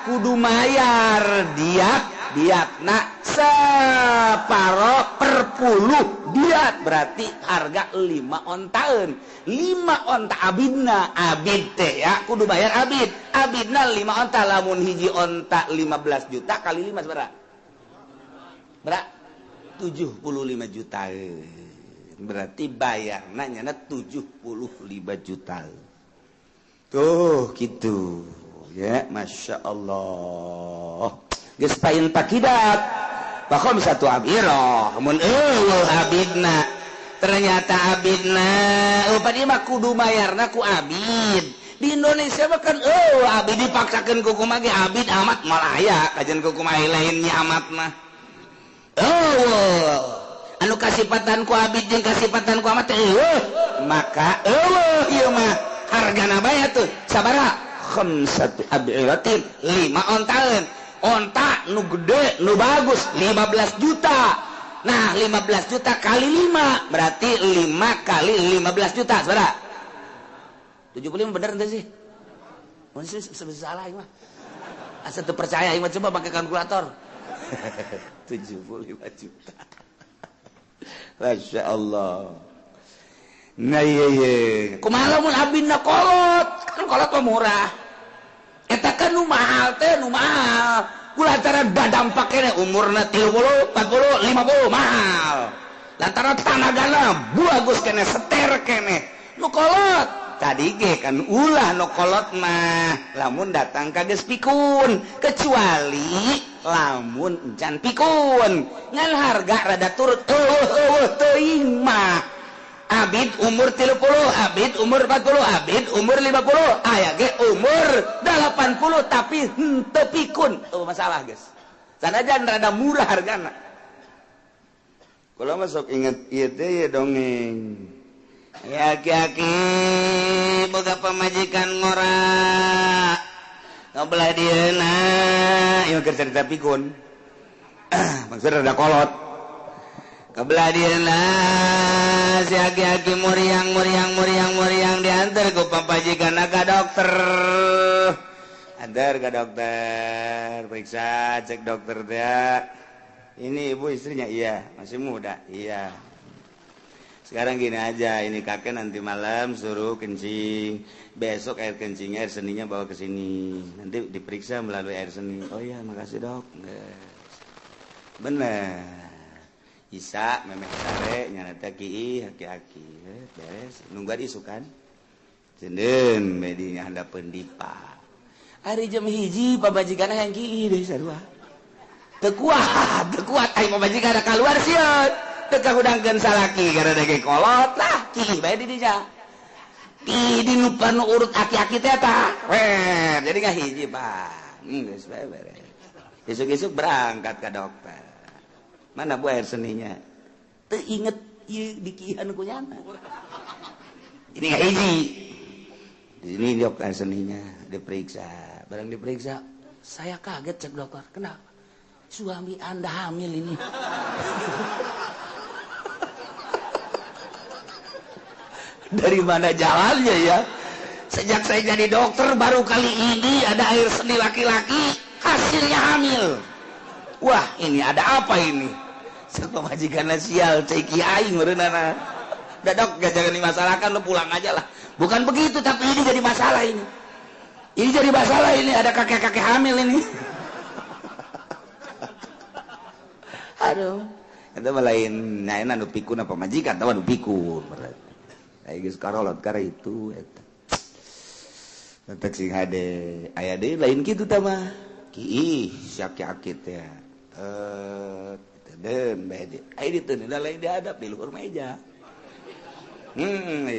kudu mayar diat diatna separo per puluh diat berarti harga 5 ontaeun 5 onta abidna abid teh ya kudu bayar abid abidna 5 onta lamun hiji onta 15 juta kali 5 sabaraha berapa 75 juta berarti bayarna nyana 75 juta tuh gitu ya Masya Allah geus pain pakidat bakom satu abirah mun eueuh abidna ternyata abidna upadi mah kudu mayarna ku abid di Indonesia mah kan eueuh abid dipaksakeun ku kumaha ge abid amat moal aya kajian ku kumaha lainnya amat mah. Eueuh anu kasipatan ku abid jeung kasipatan ku amat eueuh maka eueuh ieu mah hargana bae atuh sabaraha khamsatu ab'iratin 5 ontaeun onta nu gede nu bagus 15 juta. Nah 15 juta kali 5 berarti 5 kali 15 juta sabaraha 75 bener ente sih. Mun salah ieu mah. Asa teu percaya ieu mah coba pakai kalkulator. 75 juta. Masya Allah. Nah iya iya. Kumaha lamun abina kolot? Kan kolot mah murah. Eta kan nu mahal teh nu mahal. Kulantaran dadampak keneh umurna 30, 40, 50 mahal. Lantaran tanagana bagus keneh seter keneh. Nu kolot tadi ge kan ulah nu kolot mah lamun datang ka geus pikun kecuali lamun encan pikun ngan harga rada turut eueuh teuing mah abid umur 30 abid umur 40 abid umur 50 aya ge umur 80 tapi henteu pikun eueuh masalah geus sanajan rada murah hargana. Kula mah sok inget ieu teh ye dongeng. Ya aki-aki boga pamajikan ngora ngobelah dieuna ieu keur carita pikun maksudna rada kolot kebelah dieuna si aki-aki muriang muriang muriang muriang diantar ku pamajikan ka dokter antar ka dokter periksa cek dokter teh ini ibu istrinya iya masih muda iya. Sekarang gini aja, ini kakek nanti malam suruh kencing. Besok air kencingnya, air seninya bawa ke sini. Nanti diperiksa melalui air seni. Oh iya, makasih dok. Bener. Isa memeh sare nyana teh kiih aki-aki. Beres, nungguan isukan. Cendeun medinya handapeun dipa. Ari jam 1 pamajikanna yang kiih deui sarua. Teu kuat ai pamajikanna kaluar sieun. Teu hudangkeun salaki gara dege kolot lah kiih bae di dinya. Ki di nu urut aki-aki teh tah. Weh, jadi ngahiji Pak. Geus bae beres. Isuk-isuk berangkat ke dokter. Mana bu air seninya? Teu inget ieu dikihan ku nyana. Ini ngahiji. Di sini dok air seninya diperiksa. Barang diperiksa, saya kaget cek dokter. Kenapa? Suami Anda hamil ini. Dari mana jalannya ya? Sejak saya jadi dokter baru kali ini ada air seni laki-laki hasilnya hamil. Wah, ini ada apa ini? Pemajikan sial ceki aing meureunana. Udah dok, gak jangan dimasalahkan, lo pulang aja lah. Bukan begitu, tapi ini jadi masalah ini. Ini jadi masalah ini, ada kakek-kakek hamil ini. Aduh, itu lain nah nu pikun apa majikan, tahu nu pikun. Aya geus karolot kara itu eta. Tetek sing hade aya deui lain kitu tah mah. Kiih si aki-aki teh. Teu bae di. Aya ditu lain dihadap di luhur meja.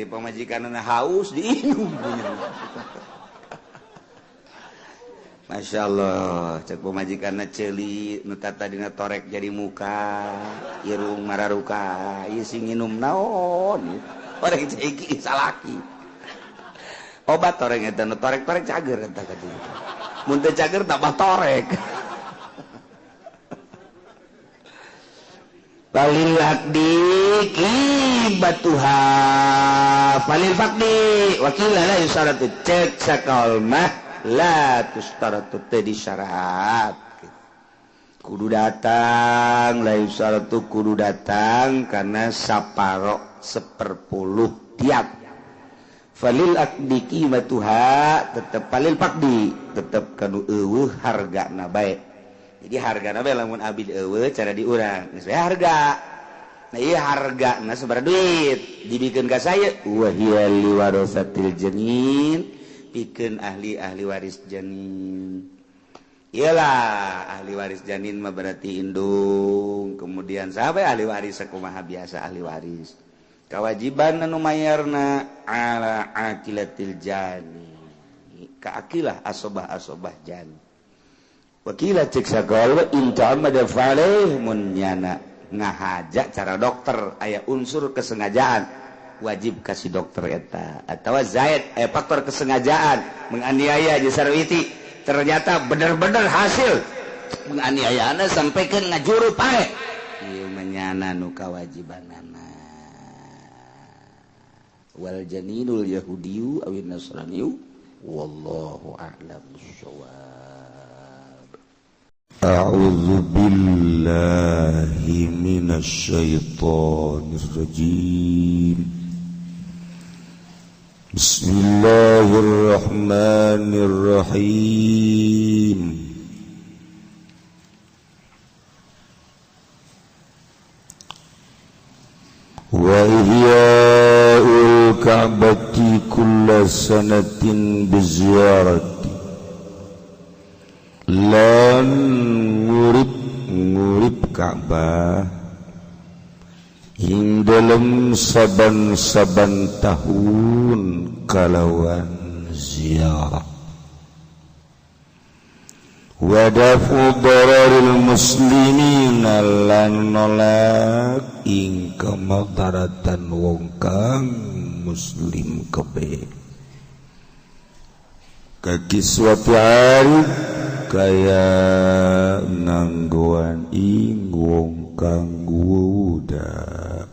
Pamajikanna haus diinum punya. Masya Allah, cek pamajikanna ceuli nu tadina torek jadi muka, irung mararuka, ieu sing nginum naon. Orang ceki salaki. Obat torek eta nu torek-torek cager eta ka dieu. Mun teu cager tambah torek. Falil aqdi qibatuha falil faqdi wakila la yusaratu cek sakal mah la tustaratu teu disyarat. Kudu datang la yusaratu kudu datang karena saparo 1/10 tiap. Falil aqdi qimatuha tetep falil faqdi tetep kanu eueuh hargana bae. Jadi hargana bae lamun abid eueuh cara diurang geus bae harga. Nah ieu hargana sabaraha duit dibikeun ka saya wa hiya liwarasatil janin pikeun ahli-ahli waris janin. Iyalah ahli waris janin mah berarti indung, kemudian saha ahli waris sakumaha biasa ahli waris. Kewajiban anu mayarna ala aqilatil jani. Ka aqilah asobah-asobah jani. Wakila cek sagala in ta'ammada fa'alaih, mun nyana ngahaja cara dokter aya unsur kesengajaan, wajib kasih dokter eta. Atau Zaid aya faktor kesengajaan menganiaya jeung Sarwiti, ternyata bener-bener hasil penganiayaan sampai ke ngajuru pae, ieu menyana nu kawajibanana. Wal janinul yahudiyu awin nasraniyu, wallahu a'lam bissawab. A'udzu billahi minasyaitonir rajim. Bismillahirrahmanirrahim. Wa ihya'ul ka'bati kulla sanatin biziyarati, lan ngurip Ka'bah ing dalem saban-saban tahun kalawan ziarah. Wa dafu dararil muslimin, lan nolak ing kemadaratan wong kang muslim kabeh, kaki suatu hari kaya nganggoan ing wong kang wuda.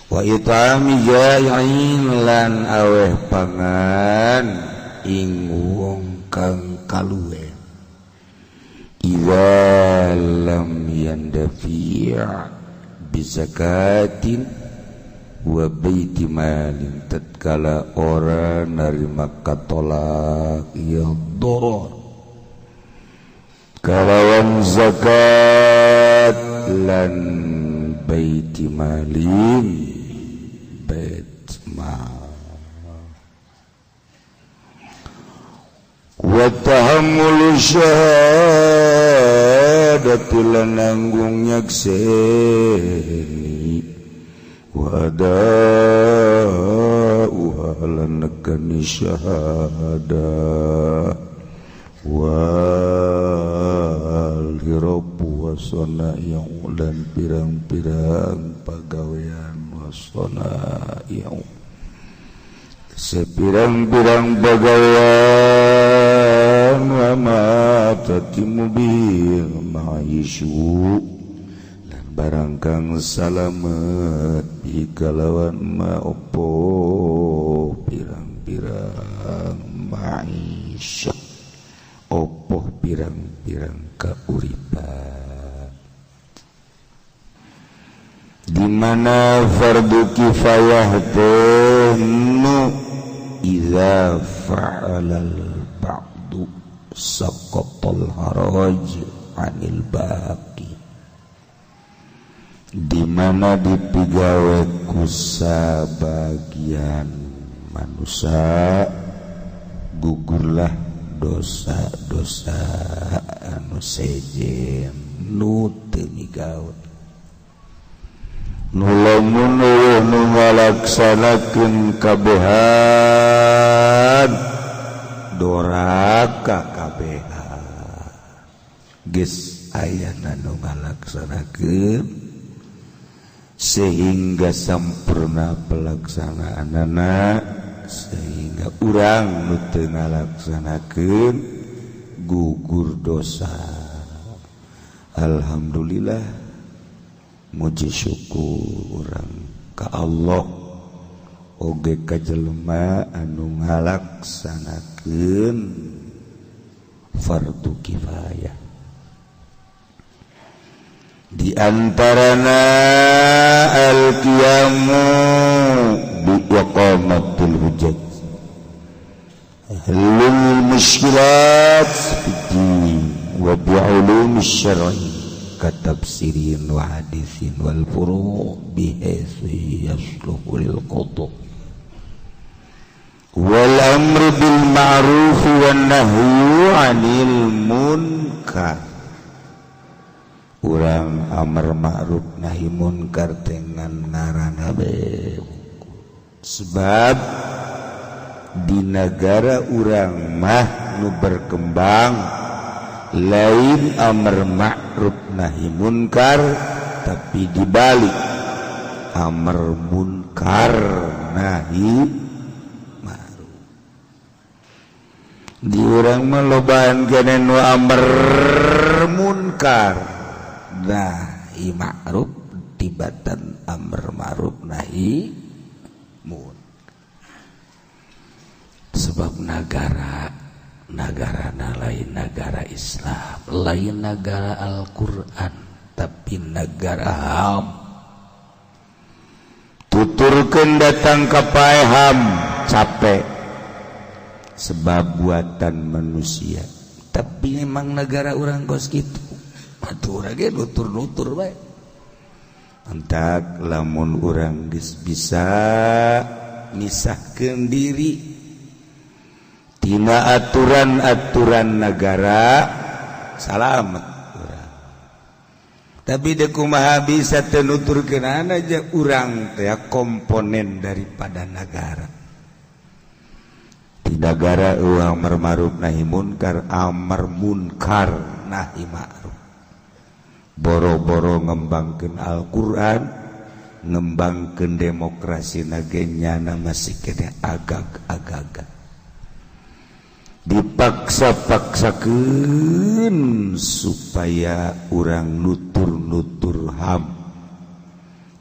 Wa itami ja'in, lan aweh pangan ing wong kang kaluwe, idza lam yandafi' bizakatin wa baiti malin, tatkala ora narima katolak ya doror kalawan zakat lan baiti malin, bait mal. Wa tahammulu syahadati, lan nanggung nyakseni, wa ada'uha, lan nekani syahadah, wal hirabu wasana'i'u, lan pirang-pirang pagawean, wasana'i'u sepirang-pirang pagawean, wa ma tatimu bil ma'isyu, barang kang salamet bi kalawan ma opo pirang-pirang maisha, opo pirang-pirang kauripan. Di mana fardu kifayah teh nu idza fa'alal ba'du saqatal haraj 'anil baqi, di mana dipigawe ku sabagian manusia gugurlah dosa-dosa anu sejen nu teu migawe, nu lamun eueuh nu ngalaksanakeun kabehan doraka kabehan. Geus ayana nu ngalaksanakeun sehingga sampurna pelaksanaanana, sehingga urang nu teu ngalaksanakeun gugur dosa. Alhamdulillah, muji syukur urang ka Allah oge ka jelema anu ngalaksanakeun fardu kifayah. Di antarana al-qiyamu bi iqamatil hujjat, halul mushkilat fid-din wa bi ulumi syar'i katafsirin wa hadisin wal furu' bihaitsu yasluhu lil qada wal amru bil ma'ruf wan nahyu 'anil munkar. Urang amar ma'ruf nahi munkar dengan ngaranna bae, sebab di negara urang mah nu berkembang lain amar ma'ruf nahi munkar, tapi dibalik amar munkar nahi ma'ruf. Di urang mah lobaan keneh nu amar munkar nahi ma'ruf tibatan amar ma'ruf nahi munkar. Sebab negara negara lain negara Islam, lain negara Al-Quran, tapi negara HAM. Tuturkeun datang ka paeham capek sebab buatan manusia. Tapi memang negara urang kos kitu, atuh urang ge nutur-nutur bae. Entak lamun urang geus bisa misahkeun diri tina aturan-aturan negara, salamet urang. Tapi dek kumaha bisa teu nuturkeun aja urang teh komponen daripada negara. Di negara uang amar ma'ruf nahi munkar, amar munkar nahi ma'ruf. Boro-boro ngembangkeun Al-Qur'an, ngembangkeun demokrasi nage nyana masih keneh agag-agagan. Dipaksa-paksakeun supaya urang nutur-nutur HAM,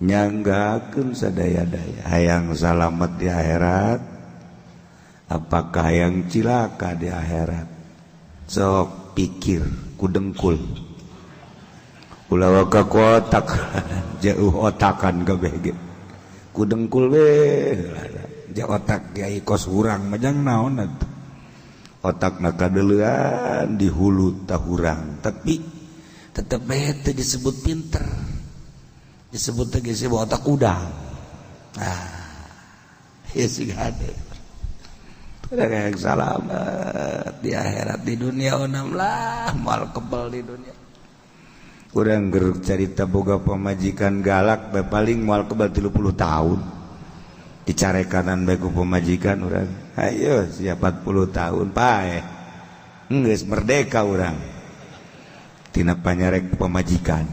nyanggakeun sadaya-daya hayang salamet di akhirat, apakah hayang cilaka di akhirat. Sok pikir ku dengkul, ulah waka ku otak, jauh otakan kabeh ge ku dengkul we ja otak kiai kos urang mah jang naon atuh. Otak nakadeuleuan di hulu tahurang, tapi tetep bae teu disebut pinter, disebut teh geus otak udang. Ah, ya sih hade. Ada yang salamet di akhirat, di dunia onam lah moal kebal di dunia. Urang geruk carita boga pamajikan galak bae paling moal kebal 30 tahun. Dicarekanan bae ku pamajikan urang. Ayo siap 40 tahun paeh. Geus merdeka urang. Tina panyarek pamajikan.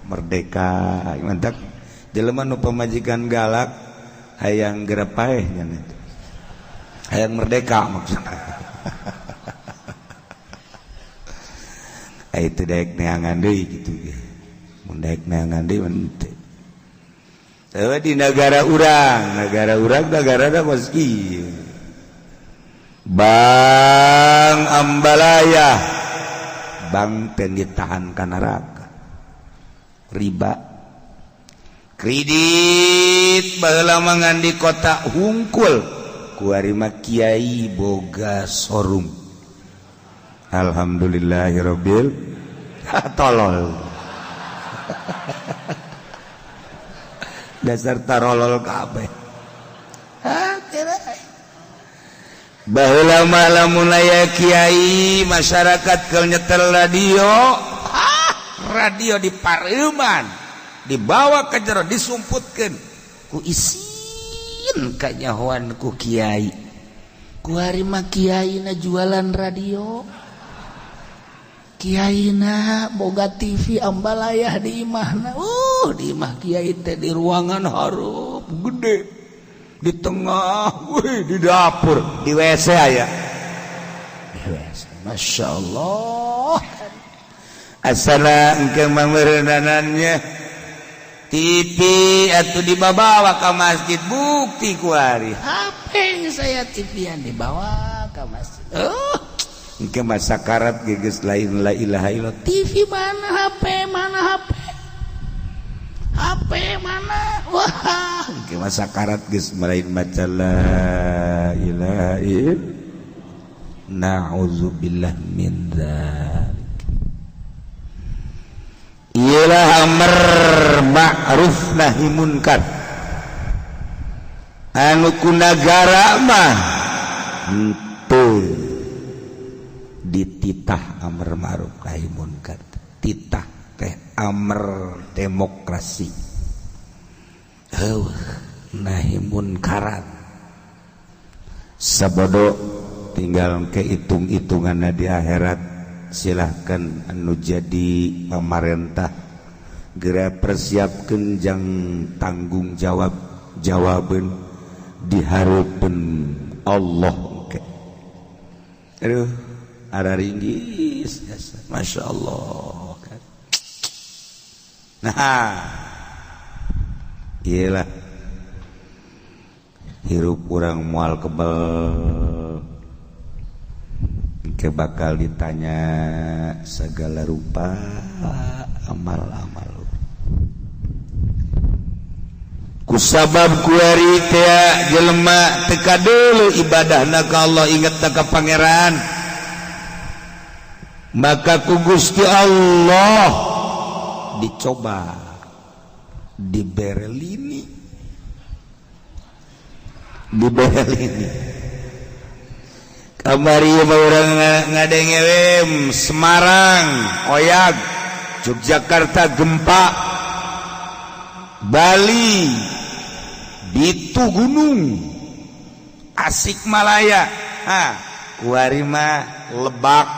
Merdeka. Mantap. Jelema nu pamajikan galak hayang geura paeh nya itu. Hayang merdeka maksudna. Itu daek neangan deui kitu ge. Mun daek neangan deui mun teu. Di negara urang, negara kos kieu. Bang Ambalaya, bang teh ditahan ka neraka. Riba. Kredit baheula mah ngan di kota hungkul. Kuari mah kiai boga sorum. Alhamdulillahirabbil tolol. Dasar tarolol kabeh. Baheula mah lamun aya kiai masyarakat keur nyetel radio, radio di pareuman dibawa ke jero disumputkeun ku isin kanyahoan ku kiai. Kuari mah kiai na jualan radio, kiai na boga TV ambalayah di imahna. Di imah kiai teh di ruangan hareup gede, di tengah, wih, di dapur, di WC aya. Di WC, Masya Allah. Asana engke mangeureunannya TV atuh dibawa ka masjid, bukti kuari. HP saya TV-an dibawa ka masjid. Engke masa karat geus lain la ilaha illallah. TV mana, HP mana, HP HP mana, wah engke masa karat geus lain maca la ilaha illallah. Na'udzubillah min dzalik. Ialah amar ma'ruf nahi munkar. Anu ku nagara mah henteu dititah amar ma'ruf nahi munkar, titah teh amar demokrasi. Heuh, nahi munkaran. Sabodo Tinggal kehitung-hitungan di akhirat. Silahkan anu jadi pemerintah geura persiapkeun jang tanggung jawab jawaban di hareupeun Allah. Aduh, ada ringgis jasa. Masya Allah. Nah, iyalah hirup urang moal kebel ke bakal ditanya segala rupa amal-amal. Kusabab kuari teh jelema teka dulu ibadahna ka Allah, inget ka pangeran, maka ku Gusti Allah dicoba diberelini diberelini. Kamari urang ngadenge Semarang oyag, Yogyakarta gempa, Bali Bitu Gunung, Asik Malaya, ha, kuari mah Lebak,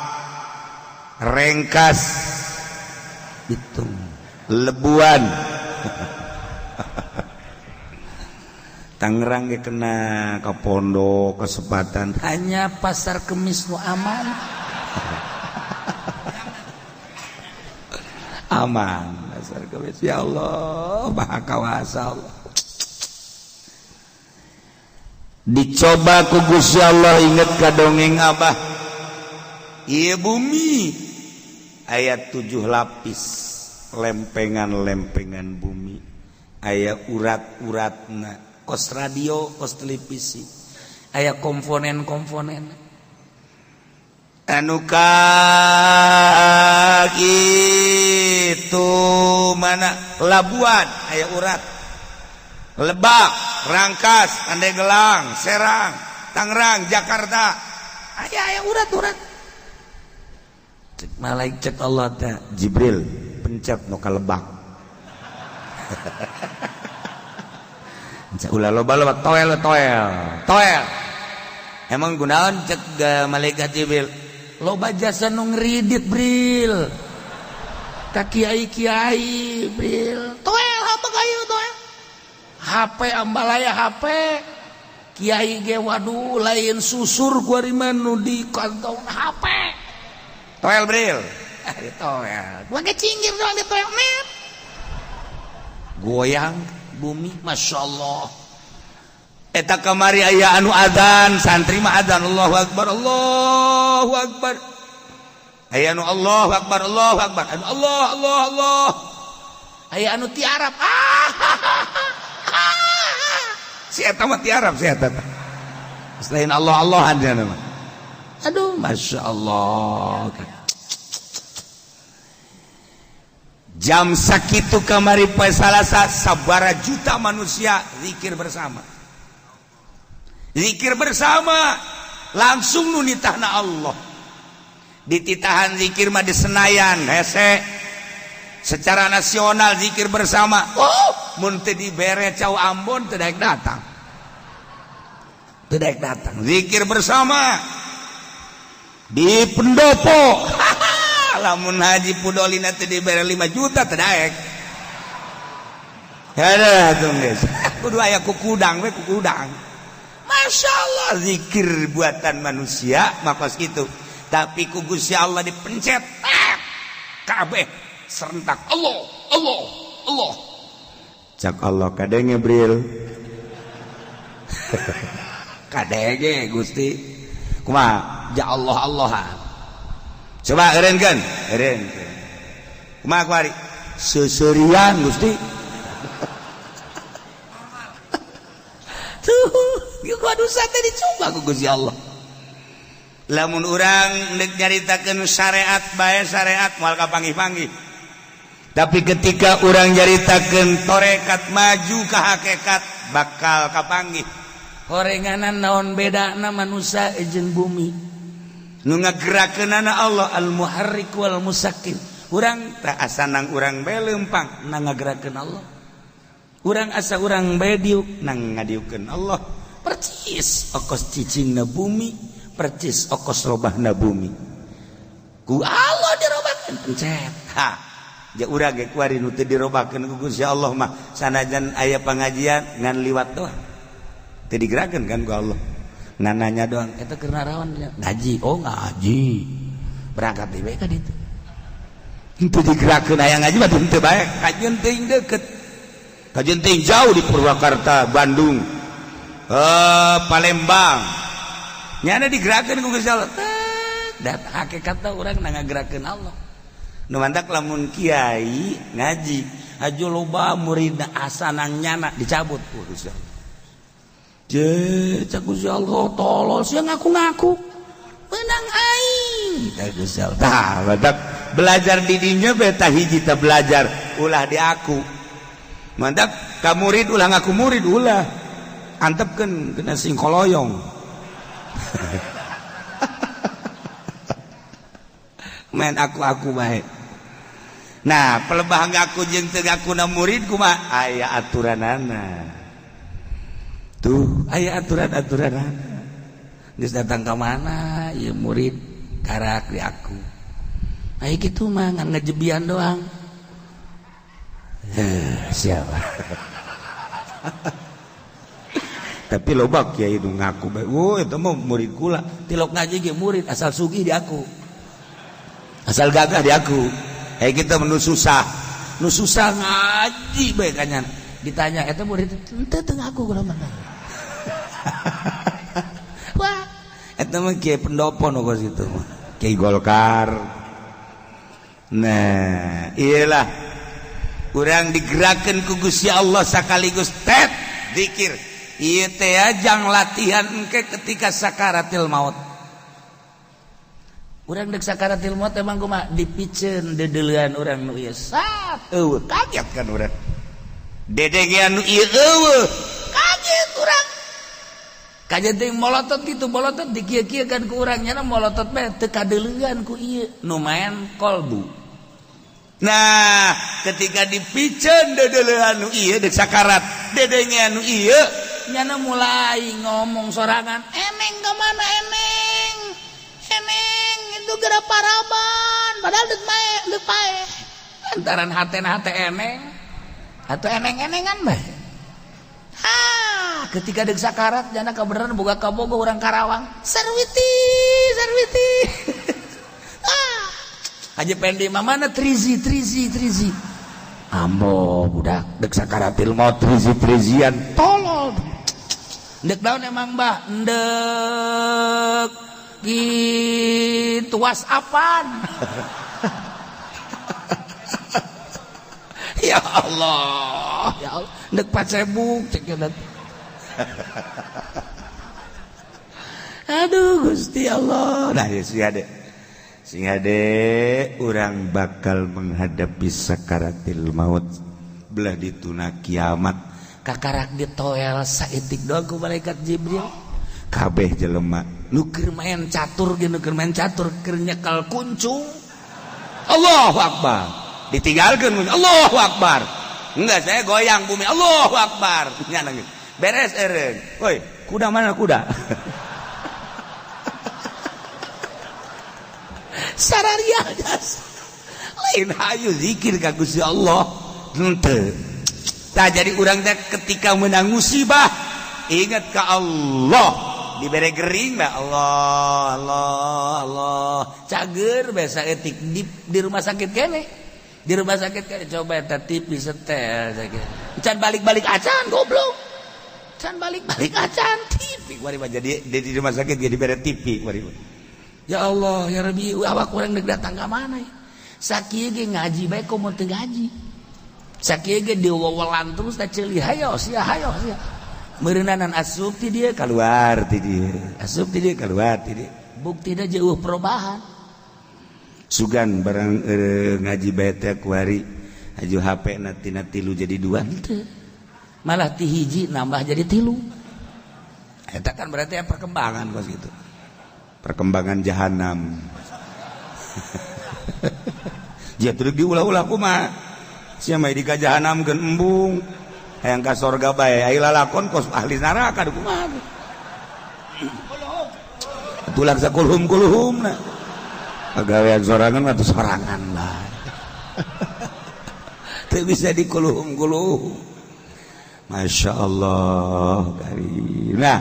Rengkas, Bitung, Lebuan, Tangerang ge kena ke pondok kesempatan hanya pasar Kemis nu aman. Aman pasar Kemis. Ya Allah, maha kawasa Allah. Dicoba ku Gusti Allah, inget ka dongeng Abah. Ieu bumi aya 7 lapis lempengan-lempengan bumi, aya urat-uratna, kos radio, kos televisi, aya komponen-komponen. Anu ka itu mana Labuan aya urat, Lebak, Rangkas, Pandeglang, Serang, Tangerang, Jakarta, aya aya urat-urat. Cek malaikat cek Allah teh Jibril pencet nu ka Lebak. Ulah loba-loba toel toel toel. Emang gunaon cek malaikat Jibril? Loba jasa nu ngridit Bril. Ka kiai-kiai Bril. Toel apa kayu toel? HP ambalaya HP. Kiai ge waduh lain susur kuari mah nu di kantong HP. Toel Bril. Ah di toel. Gua ge cinggir doang di toel net. Goyang bumi, Masya Allah. Eta kamari aya anu adzan, santri mah adzan Allahu Akbar, Allahu Akbar. Aya anu Allahu Akbar, Allahu Akbar. Anu Allah, Allah, Allah. Aya anu tiarap. Ah. Si eta mah tiarap si eta. Selain Allah Allahan dia mah. Aduh, Masya Allah. Jam sakitu kamari poe Salasa sabara juta manusia zikir bersama. Zikir bersama langsung nu nitahna Allah. Dititahan zikir mah di Senayan hese. Secara nasional zikir bersama. Oh, mun teu dibere cau Ambon teu daek datang. Teu daek datang. Zikir bersama di pendopo. Lamun haji pudolina teu dibere 5 juta teu daek. Heuh tuh geus. Kudu aya kukudang we kukudang. Masya Allah zikir buatan manusia makos kitu. Tapi ku Gusti Allah dipencet. Kabeh serentak Allah Allah Allah. Cak Allah kadenge Bril. Kadenge Gusti. Kumaha? Ja Allah Allah. Coba eureunkeun, eureunkeun. Kumaha kuari? Seuseurian Gusti. Tuh, gua dosa teh dicoba ku Gusti Allah. Lamun urang deuk nyaritakeun syariat bae syariat moal kapanggih-panggih. Tapi ketika urang nyaritakeun tarekat maju ka hakikat bakal kapanggih. Horenganan naon bedana manusia jeung bumi? Nu ngagerakeunana Allah al-muharrik wal musakkin. Urang teh asa nang urang bae leumpang nang ngagerakeun Allah. Urang asa urang bae diuk nang ngadiukeun Allah. Percis okos cicingna bumi, Percis okos robahna bumi. Ku Allah dirobakeun pencet. Ha. Ja urang ge kuari nu teu dirobakeun ku Gusti Allah mah sanajan aya pangajian ngan liwat doang. Teu digerakeun kan ku Allah. Ngan nanya doang, eta keur naraon ngaji. Oh ngaji. Berangkat di bae ka ditu. Henteu digerakkeun aya ngaji mah henteu bae. Kajeun teuing deukeut. Kajeun teuing jauh di Purwakarta, Bandung. Palembang. Nyana digerakkeun ku Gusti Allah. Dat hakikatna urang na ngagerakeun Allah. Nu mantak lamun kiai ngaji, aju loba muridna asanang nyana dicabut ku Gusti Allah. Je, cak Gusti Allah tolol sia ngaku-ngaku. Menang aing. Tah Gusti Allah. Tah, mantak belajar di dinya beta hiji teh belajar ulah di aku. Mantak ka murid ulah ngaku murid ulah. Antepkeun kena sing koloyong. Main aku-aku bae. Nah, pelebah ngaku jeung teu ngakuna murid kumaha? Aya aturanana. Tuh, aya aturan-aturanana. Geus datang ka mana ieu murid karak di aku. Aya kitu mah ngan ngejebian doang. Siapa? Tapi loba kiai nu ngaku bae, "Oh, eta mah murid kula." Tilok ngaji ge murid asal sugih di aku. Asal gagah di aku. Kita menu susah. Nu susah ngaji bae kanyan. Ditanya eta murid henteu teu ngaku kula mah. Wah, eta mah kiai pendopo nu kos kitu mah. Kiai Golkar. Nah, iyalah. Urang digerakkeun ku Gusti Allah sakaligus tet zikir. Ieu teh jang latihan engke ketika sakaratil maut. Urang dek sakaratil maut emang kumaha dipiceun dedeulean urang nu ieu sat eueuh kaget kan urang. Dedegean nu ieu eueuh kaget urang. Kaget teh molotot kitu molotot dikieu-kieu kan ku urang nya molotot bae teu kadeuleuan ku ieu nu maen kolbu. Nah, ketika dipiceun dedeulean nu ieu dek sakarat, dedengean nu ieu nyana mulai ngomong sorangan, eneng ke mana eneng? Eneng itu geura paraban, padahal deuk mae, deuk pae. Lantaran hatena hate eneng atau eneng-enengan bae. Ah, ketika deuk sakarat nyana kabeneran boga kabogo urang Karawang, Sarwiti, Sarwiti. Ah, Haji Pendi mah mana trizi, trizi, trizi. Ambo budak dek sakaratil maut trizi trizian tolol. Ndek daun emang mbah ndek gitu whatsappan. Ya Allah, ya Allah ndek pacebuk cek. Aduh Gusti Allah. Nah ya sih adek. Sehingga dek orang bakal menghadapi sakaratil maut belah dituna kiamat kakarak ditoel saeutik doang ku malaikat Jibril kabeh jelema nu keur main catur ge nu keur main catur keur nyekel kuncung Allahu Akbar ditinggalkeun Allahu Akbar enggak saya goyang bumi Allahu Akbar nya beres eureun woi kuda mana kuda. Sararia lain hayu zikir ka Gusti Allah henteu. Tah jadi urang teh ketika menang musibah ingat ka Allah dibere gering lah Allah Allah Allah cager biasa etik di rumah sakit kene di rumah sakit kene coba eta TV setel can balik-balik acan goblok can balik-balik acan TV kuari mah jadi di rumah sakit ge dibere TV kuari mah. Ya Allah, ya Rabbi, awak kurang dek datang ka mana ya? Sakieu ge ngaji bae komo teu ngaji. Sakieu ge diwewelan terus teh ceuli hayo sia hayo sia. Meureunanan asup ti dieu kaluar ti dieu. Asup ti dieu kaluar ti dieu. Buktina jauh perubahan. Sugan barang ngaji bae teh kuari aju HP na tina 3 jadi 2 henteu. Malah ti hiji nambah jadi 3. Eta kan berarti perkembangan kos gitu. Perkembangan jahanam. Dia terus diulah-ulah kumaha. Sia mah di ka jahanam geun embung. Hayang ka sorga bae, ai lalakon kos ahli neraka kumaha. Atuh lah sakulhum-kulhumna. Pagawean sorangan mah sorangan lah. Teu bisa dikuluhum-kuluhum. Masya Allah karim. Nah,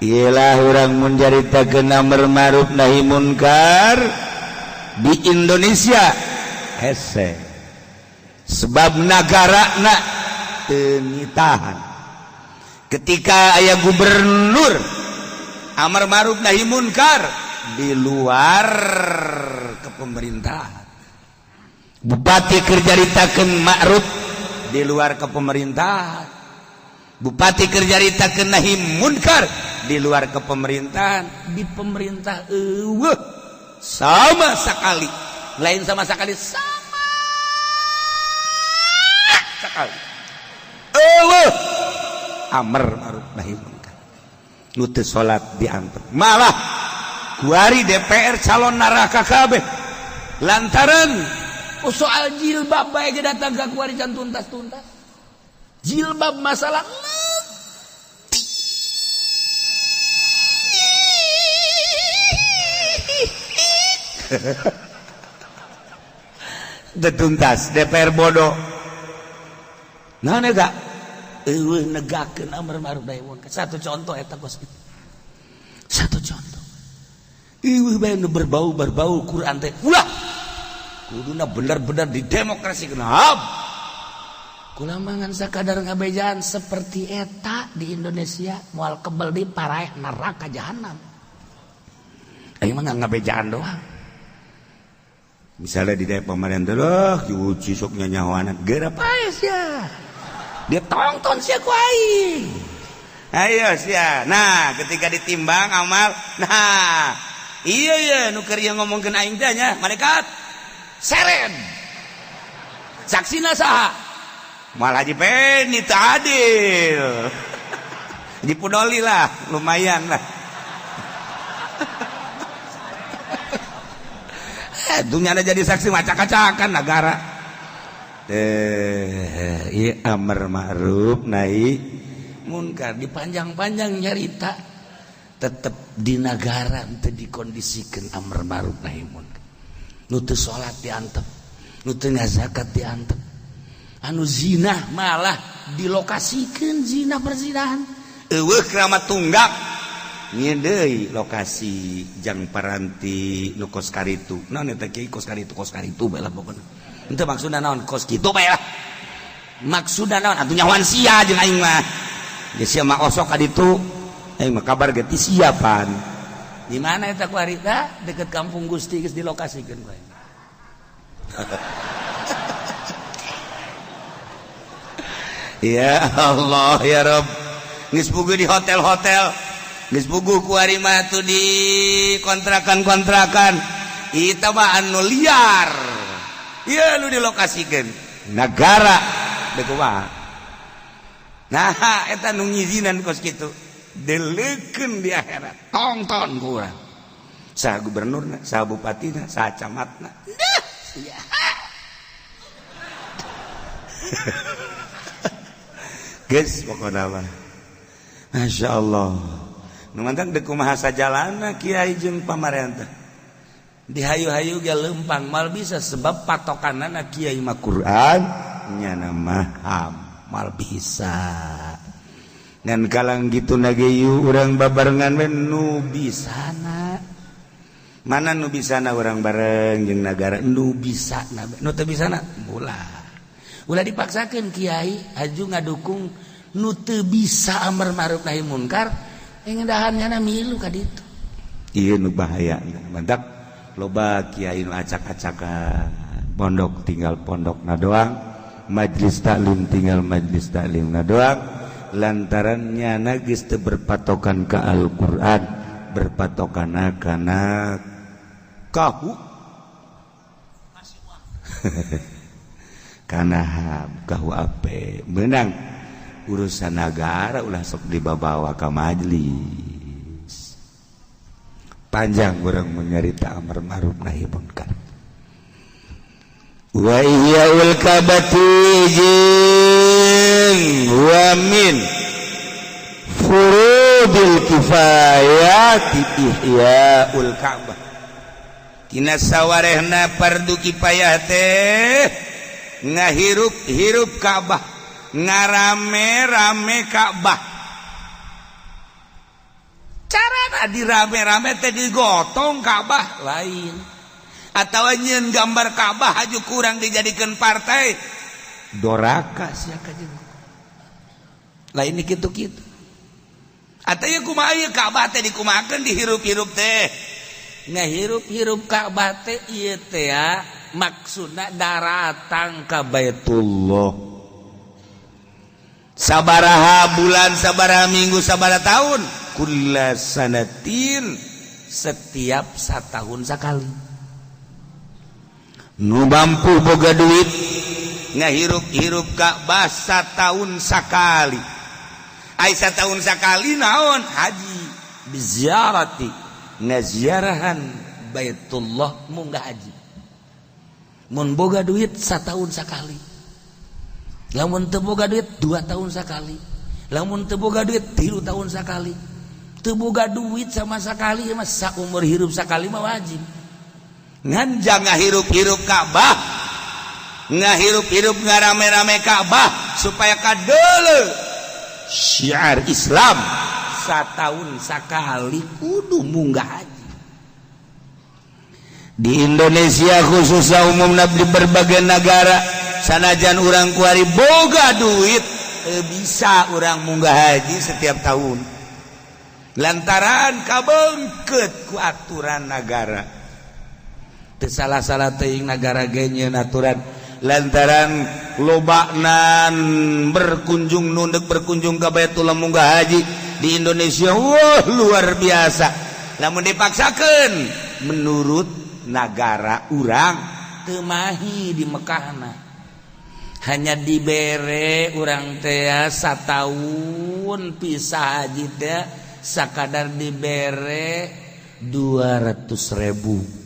iyalah urang mun caritakeun amar ma'ruf nahi munkar di Indonesia hese. Sebab nagarana teu nitahan. Ketika aya gubernur amar ma'ruf nahi munkar di luar kepemerintahan, bupati keur caritakeun ma'ruf di luar kepemerintahan, bupati keur caritakeun nahi munkar di luar kepemerintahan, di pemerintah eueuh sama sekali, lain sama sekali, sama sekali eueuh amar ma'ruf nahi munkar. Nu teu salat diantep. Malah kuari DPR calon neraka kabeh lantaran soal jilbab bae ge datang ka kuari can tuntas-tuntas. Jilbab masalah teu tuntas DPR bodoh. Nah, nega eueuh negakeun amar ma'ruf nahi munkar. Satu contoh eta kos kitu. Satu contoh. Eueuh bae nu berbau-berbau Quran teh. Ulah. Kuduna bener-bener di demokrasi kenapa? Kula mangan sakadar ngabejaan seperti eta di Indonesia moal kebel di paraeh neraka jahanam. Aing mah ngabejaan doang. Misalnya di daerah pemerintah lah, diuji sok nyanyawanan, geura pae sia. Dia tonton sia ku aing. Ayo sia. Nah, ketika ditimbang amal, nah, iya iya nu keur ieu ngomongkeun aing teh nya, malaikat seren. Saksina saha? Malah Haji Peni teu adil. Haji Pudoli lah, lumayan lah. Dunia ada jadi saksi macak-macakan negara. Iya amar ma'ruf nahi munkar dipanjang-panjang nyarita tetep di negara teu dikondisikan amar ma'ruf nahi munkar. Nu teu salat diantep, nu teu ngazakat diantep. Anu zina malah dilokasikeun zina perzinahan. Eueuh keramat tunggak. Deui lokasi jang paranti nu kos karitu. Naon eta kieu kos karitu bae lah pokona. Henteu maksudna naon kos kitu bae lah. Maksudna naon atuh nyahoan sia jeung aing mah. Geus sia mah osok ka ditu. Aing mah kabar ge ti siapan. Di mana eta ku harita? Deket Kampung Gusti geus dilokasikeun ku aing. Ya Allah ya Rob. Geus puguh di hotel-hotel, geus puguh ku ari mah tuh di kontrakan-kontrakan. Eta mah anu liar. Ieu nu dilokasikeun nagara deuk kumaha. Nah, eta nu ngizinan kos kitu. Deleukeun di akhirat. Tongton ku urang. Saha gubernurna, saha bupatina, saha camatna. Dah, sia. Geus pokona mah. Masya Allah. Nu mantang deuk kumaha sajalana kiai jeung pamarentah. Dihayu-hayu ge leumpang mal bisa sebab patokanana kiai mah Quran nyana mah ham mal bisa. Ngan kalang gitu nageyu urang babarengan we nu bisana. Mana nu bisana urang bareng jeung nagara nu bisa na nu teu bisana ulah. Ulah dipaksakeun kiai haju ngadukung nu teu bisa amar ma'ruf nahi munkar ngedahan nyana milu ka ditu. Ieu nu bahaya mantak loba kiai nu acak-acakan pondok tinggal pondokna doang, majlis taklim tinggal majlis taklimna doang, lantaran nyana geus teu berpatokan ka Al-Qur'an, berpatokanna kana kahu. Kana kahu ape menang urusan negara ulah sok dibawa ka majlis. Panjang urang menyarita amar ma'ruf nahi munkar. Wa ihya'ul kabati jeung wa min furudil Furudil kifayati ihyaul Ka'bah. Tina sawarehna fardu kifayah teh ngahirup-hirup Ka'bah, ngarame-rame Ka'bah. Cara dirame-rame teh digotong Ka'bah lain, atau nyieun gambar Ka'bah haju kurang dijadikan partai doraka sia ka jeung lain kitu-kitu. Atau ya kumaha ieu Ka'bah teh dikumahakeun dihirup-hirup teh, ngahirup-hirup Ka'bah teh ieu teh ya maksudna daratang ka Baitullah sabaraha bulan, sabaraha minggu, sabaraha tahun, kulla sanatin, setiap satahun sekali. Nu mampu boga duit ngahirup-hirup Ka'bah satahun sakali. Ai satahun sakali naon? Haji, biziarati, ngaziarahan Baitullah, munggah haji. Mun boga duit satahun sakali. Lamun teu boga duit 2 tahun sakali. Lamun teu boga duit 3 tahun sakali. Teu boga duit sama sekali mah saumur hirup sakali mah wajib. Ngan jangan hirup-hirup Ka'bah, ngahirup-hirup, ngarame-rame Ka'bah supaya kadele syiar Islam satahun sakali kudu munggah haji. Di Indonesia khususnya, umumnya di berbagai negara, sanajan urang kuari boga duit bisa urang munggah haji setiap tahun lantaran kabengket ku aturan negara. Teu salah-salah teuing negara ge nyieun aturan lantaran lobanan berkunjung, nunduk berkunjung ke Baitullah, munggah haji di Indonesia, wah, luar biasa. Namun dipaksakan menurut negara urang teu mahi di Mekahna, hanya dibere urang teh satahun pisah haji teh sakadar dibere 200.000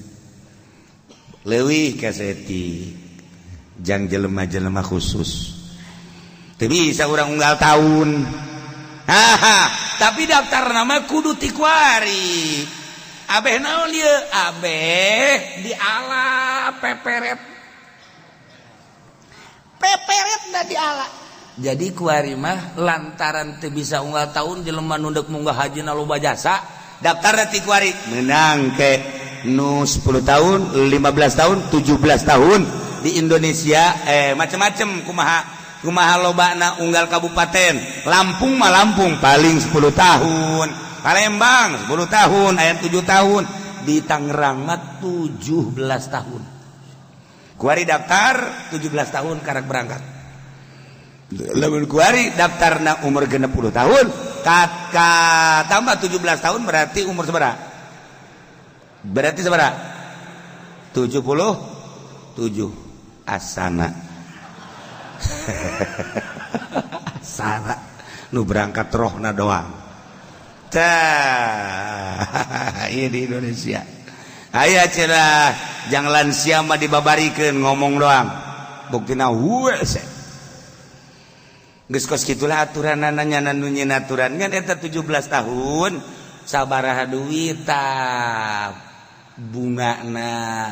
leuwih kaseti jang jelema-jelema khusus. Teu bisa urang unggal tahun. Haha, tapi daftar nama kudu ti kuari. Abeh naon ieu? Abeh diala peperet, peperet da diala. Jadi kuari mah lantaran teu bisa unggal tahun, jelema nu dek munggah haji na loba jasa, daftar ti kuari menang ke nu 10 tahun, 15 tahun, 17 tahun di Indonesia, macem-macem. Kumaha kumaha lobana unggal kabupaten. Lampung mah Lampung paling 10 tahun, Palembang 10 tahun, aya 7 tahun, di Tangerang mah 17 tahun. Kuari daftar 17 tahun karak berangkat. Lamun kuari daftarna umur 60 tahun, kata tambah 17 tahun berarti umur seberapa? Berarti seberapa? 77. Asana asana nu berangkat rohna doang. Tah, ieu di Indonesia aya cenah jang lansia mah dibabarikeun ngomong doang, buktina hese. Geus kos kitulah aturan nanya nu nyieun aturan. Ngan eta 17 tahun sabaraha duit tah, bungana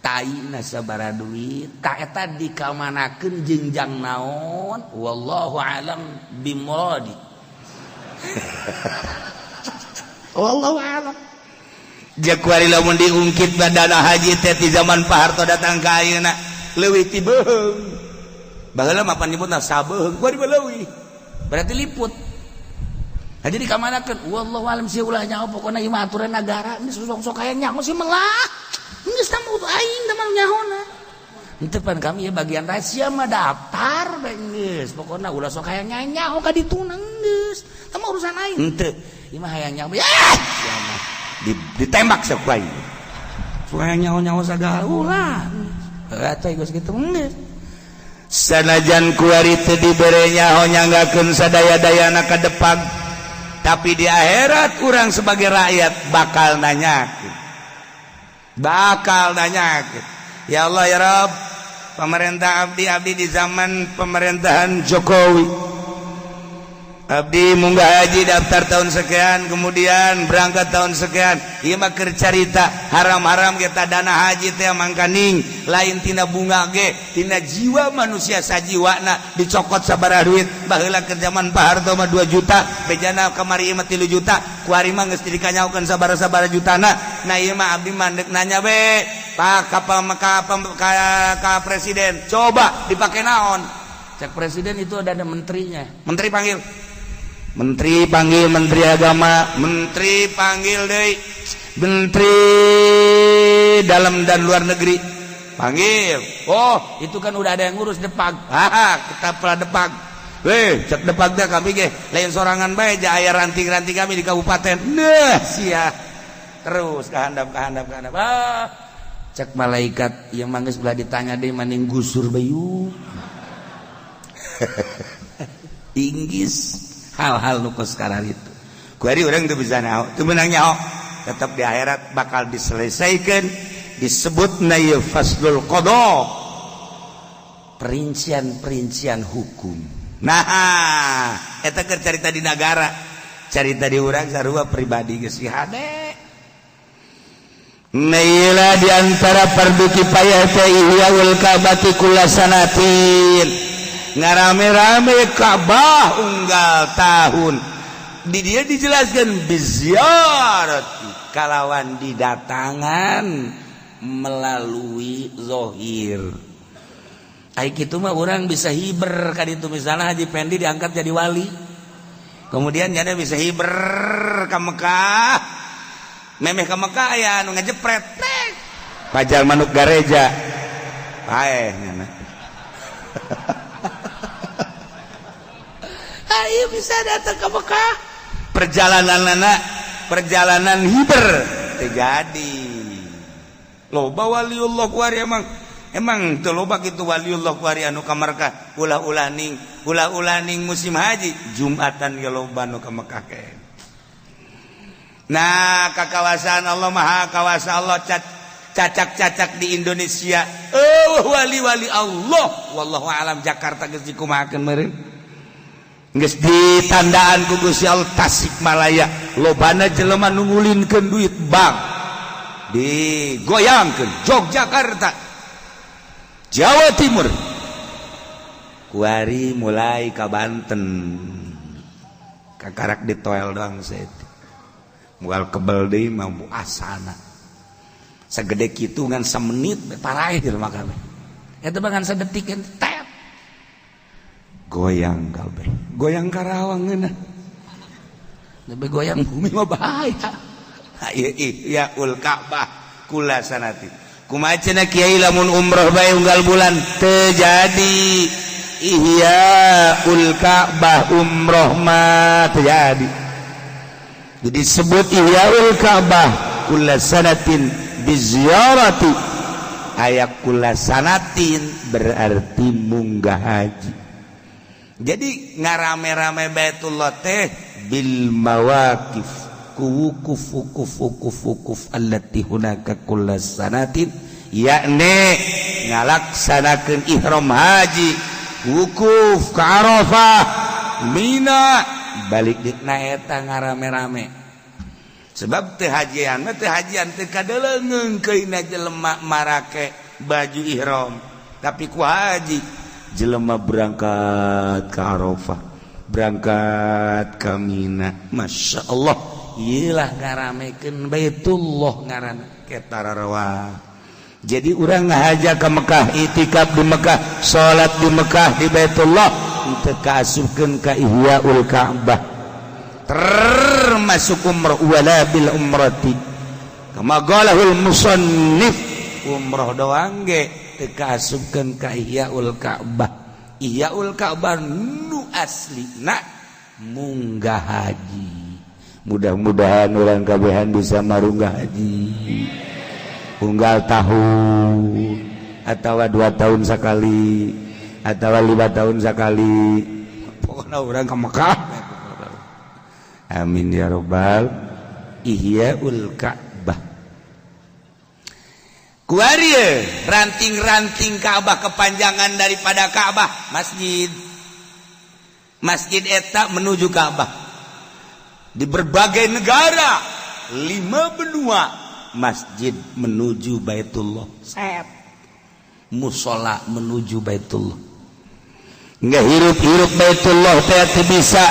taina sabaraha duit tak, eta dikamanakeun jeung jang naon, wallahu alam bimuradi, wallahu alam. Jakuari lamun diungkit dana haji teh di zaman Pak Harto datang ka ayeuna leuwih ti beuheung. Baheula mah pan nyebutna sabeuheung, kuari mah leuwih. Berarti liput. Nah, jadi kamanakeun, wallahu alam sih, ulah nyaho, pokona ieu mah aturan negara. Geus sok-sok aya nyaho sih melah. Geus tah aing teh mah nyahona. Henteu pan kami ya bagian rahasia mah daftar bae geus. Pokona ulah sok aya nyaho ka dituna geus. Tah mah urusan aing. Henteu. Ieu mah hayang nyaho. Ya, sia mah ditembak sok aing. Sok hayang nyaho-nyaho sagala ulah. Atuh geus kitu geus. Sanajan kuari teu dibere nyaho nyanggakeun sadaya-dayana ka depan, tapi di akhirat urang sebagai rakyat bakal nanyakeun, bakal nanyakeun. Ya Allah, ya Rabb, pemerintah abdi, abdi di zaman pemerintahan Jokowi. Abdi munggah haji daftar tahun sekian, kemudian berangkat tahun sekian. Ieu mah keur carita haram-haram kita dana haji teh mangkaning lain tina bunga ge, tina jiwa manusia sajiwana dicokot sabaraha duit. Baheula keur zaman Pak Harto mah 2 juta, bejana kamari mah 3 juta, kuari mah geus dikanyaokeun sabaraha-sabaraha jutana. Nah, ieu mah abdi mah deuk nanya be, Pak ka, ka presiden, coba dipake naon? Cek presiden itu ada menterinya. Menteri panggil. Menteri panggil menteri agama, menteri panggil deui, menteri dalam dan luar negeri panggil. Oh, itu kan udah ada yang ngurus Depag. Ah, kita pernah Depag. Weh, cek Depag dah kami ge lain sorangan bae ja, aya ranting-ranting kami di kabupaten. Nah, sia. Terus kehandap kehandap kehandap. Ah, cek malaikat yang manggis belah ditanya deh maning gusur bayu. Inggris hal-hal nu sekarang itu. Kuari orang tuh bisa nyaho, tuh menang nyaho. Tetap di akhirat bakal diselesaikan, disebut na faslul qada. Perincian-perincian hukum. Nah, eta keur carita di negara, carita di urang sarua pribadi geus hade. Naila di antara fardu kifayah teh ihyaul Ka'bati kulla sanatin, ngarame-rame Ka'bah unggal tahun. Di dia dijelaskan biziarati, kalawan didatangan melalui zohir. Ai kitu mah orang bisa hiber kan itu, misalnya Haji Pendi diangkat jadi wali, kemudian jadi bisa hiber ke Mekah, memeh ke Mekah ya nu ngejepret pajal manuk gareja paeh nyana. Ayo bisa datang ke Mekah. Perjalanan anak, perjalanan hiber terjadi. Loba waliullah kuari, emang emang teu loba kitu waliullah kuari anu ka Mekah, ulah-ulah ning ulah-ulah ning musim haji, Jumatan ge loba nu ka Mekah ke. Nah, kakawasaan Allah, Maha Kawasa Allah, cacak-cacak di Indonesia. Oh, wali-wali Allah, wallahu alam Jakarta geus dikumahakeun meureun. Geus ditandaan ku Gusti Allah. Tasikmalaya lobana jelema nu ngulinkeun duit bank digoyangkeun. Yogyakarta, Jawa Timur, kuari mulai ka Banten, kakarak ditoel doang saeutik moal kebel deui mah asana segede kitu ngan samenit paraeh jelema kabeh. Eta mah ngan sedetik tet. Goyang kabeh, goyang Karawang ngeunah. Lebih goyang bumi mah bahaya. Ya ul Ka'bah kula sanati. Kumaha cenah kiai lamun umroh bae unggal bulan? Terjadi ihya ul Ka'bah umroh mah terjadi. Jadi sebut ihyaul Ka'bah kula sanatin biziyarati, aya kula sanatin berarti munggah haji. Jadi ngarame-rame Baitullah teh bil mawaqif, ku wukuf wukuf wukuf wukuf allati hunaka kulla sanatin, yakni ngalaksanakeun ihram haji, wukuf ke Arafah, Mina, balik na eta ngarame-rame. Sebab teu hajian mah teu hajian, teu kadeleungeung keuna jelema marake baju ihram. Tapi ku haji jelema berangkat ke Arafah, berangkat ke Mina, Masya Allah. Iyalah ngaramekeun Baitullah ngaranna. Ketarawa. Jadi urang ngahaja ke Mekah, itikaf di Mekah, salat di Mekah di Baitullah teu kaasupkeun ka ihyaul Ka'bah, termasuk umrah wala bil umrati kama qalahul musannif. Umroh doang ge teu kaasupkeun ka ihyaul Ka'bah. Ihyaul Ka'bah nu aslina munggah haji. Mudah-mudahan orang kabehan bisa marunggah haji unggal tahun atau 2 tahun sekali atau 5 tahun sekali. Pokoknya orang ke Mekah, amin ya robbal. Ihyaul Ka'bah kuari ranting-ranting Ka'bah, kepanjangan daripada Ka'bah masjid. Masjid eta menuju Ka'bah. Di berbagai negara, lima benua, masjid menuju Baitullah. Set. Musola menuju Baitullah. Nggak hirup-hirup Baitullah teh bisa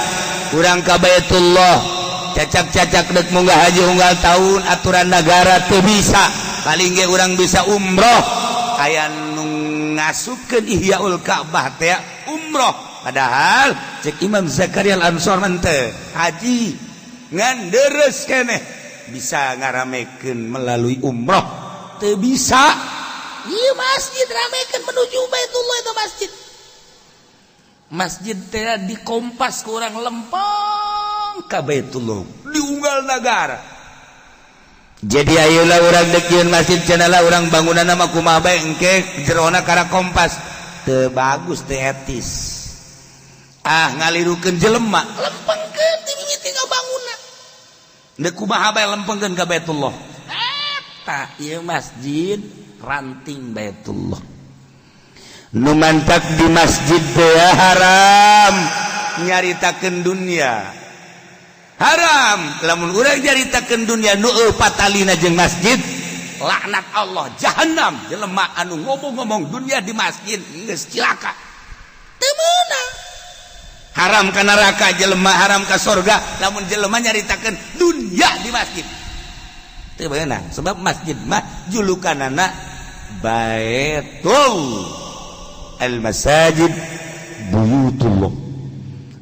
urang ka Baitullah, cacak-cacak dek munggah haji unggal tahun, aturan negara teu bisa. Paling ge urang bisa umroh, aya nu ngasupkeun Ihyaul Ka'bah teh umroh, padahal cek Imam Zakaria Al-Ansor mah teu haji, ngan deres keneh bisa ngaramekeun melalui umroh teu bisa. Ieu masjid ramekeun menuju Baitullah. Itu masjid, masjid teh di kompas kurang lempeng ka Baitullah di unggal negara. Jadi ayolah urang dek nyieun masjid cenah lah, urang bangunan mah kumaha bae, engke jerona kana kompas teu bagus, teu etis, ah, ngalirukeun jelema. Lempengkeun ti mimiti ngabangunna, deuk kumaha bae lempengkeun ka Baitullah. Eta ieu masjid ranting Baitullah. Nu mantak di masjid teh haram nyaritakeun dunia, haram. Lamun urang nyaritakeun dunia nu patalina jeung masjid, laknat Allah, jahanam jelema anu ngomong-ngomong dunia di masjid. Geus cilaka, teu meunang, haram ka neraka jelema, haram ka sorga lamun jelema nyaritakeun dunia di masjid. Teu meunang, sebab masjid mah julukanana Baitul Al masajid buyutullah,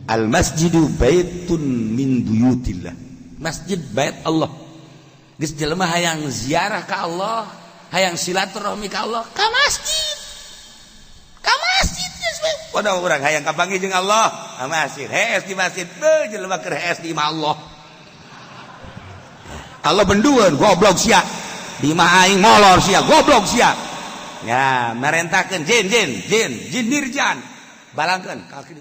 al masjidu baitun min buyutillah. Masjid bait Allah. Geus jelema hayang ziarah ka Allah, hayang silaturahmi ka Allah, ka masjid, ka masjid geus we. Waduh, urang hayang kapanggih jeung Allah ka masjid, hees di masjid. Beuh, jelema keur hees di imah Allah, Allah bendueun, goblok sia, di imah aing molor sia, goblok sia. Ya, merentahkeun jin, jin, jin, jin nirjan balangkeun kaki.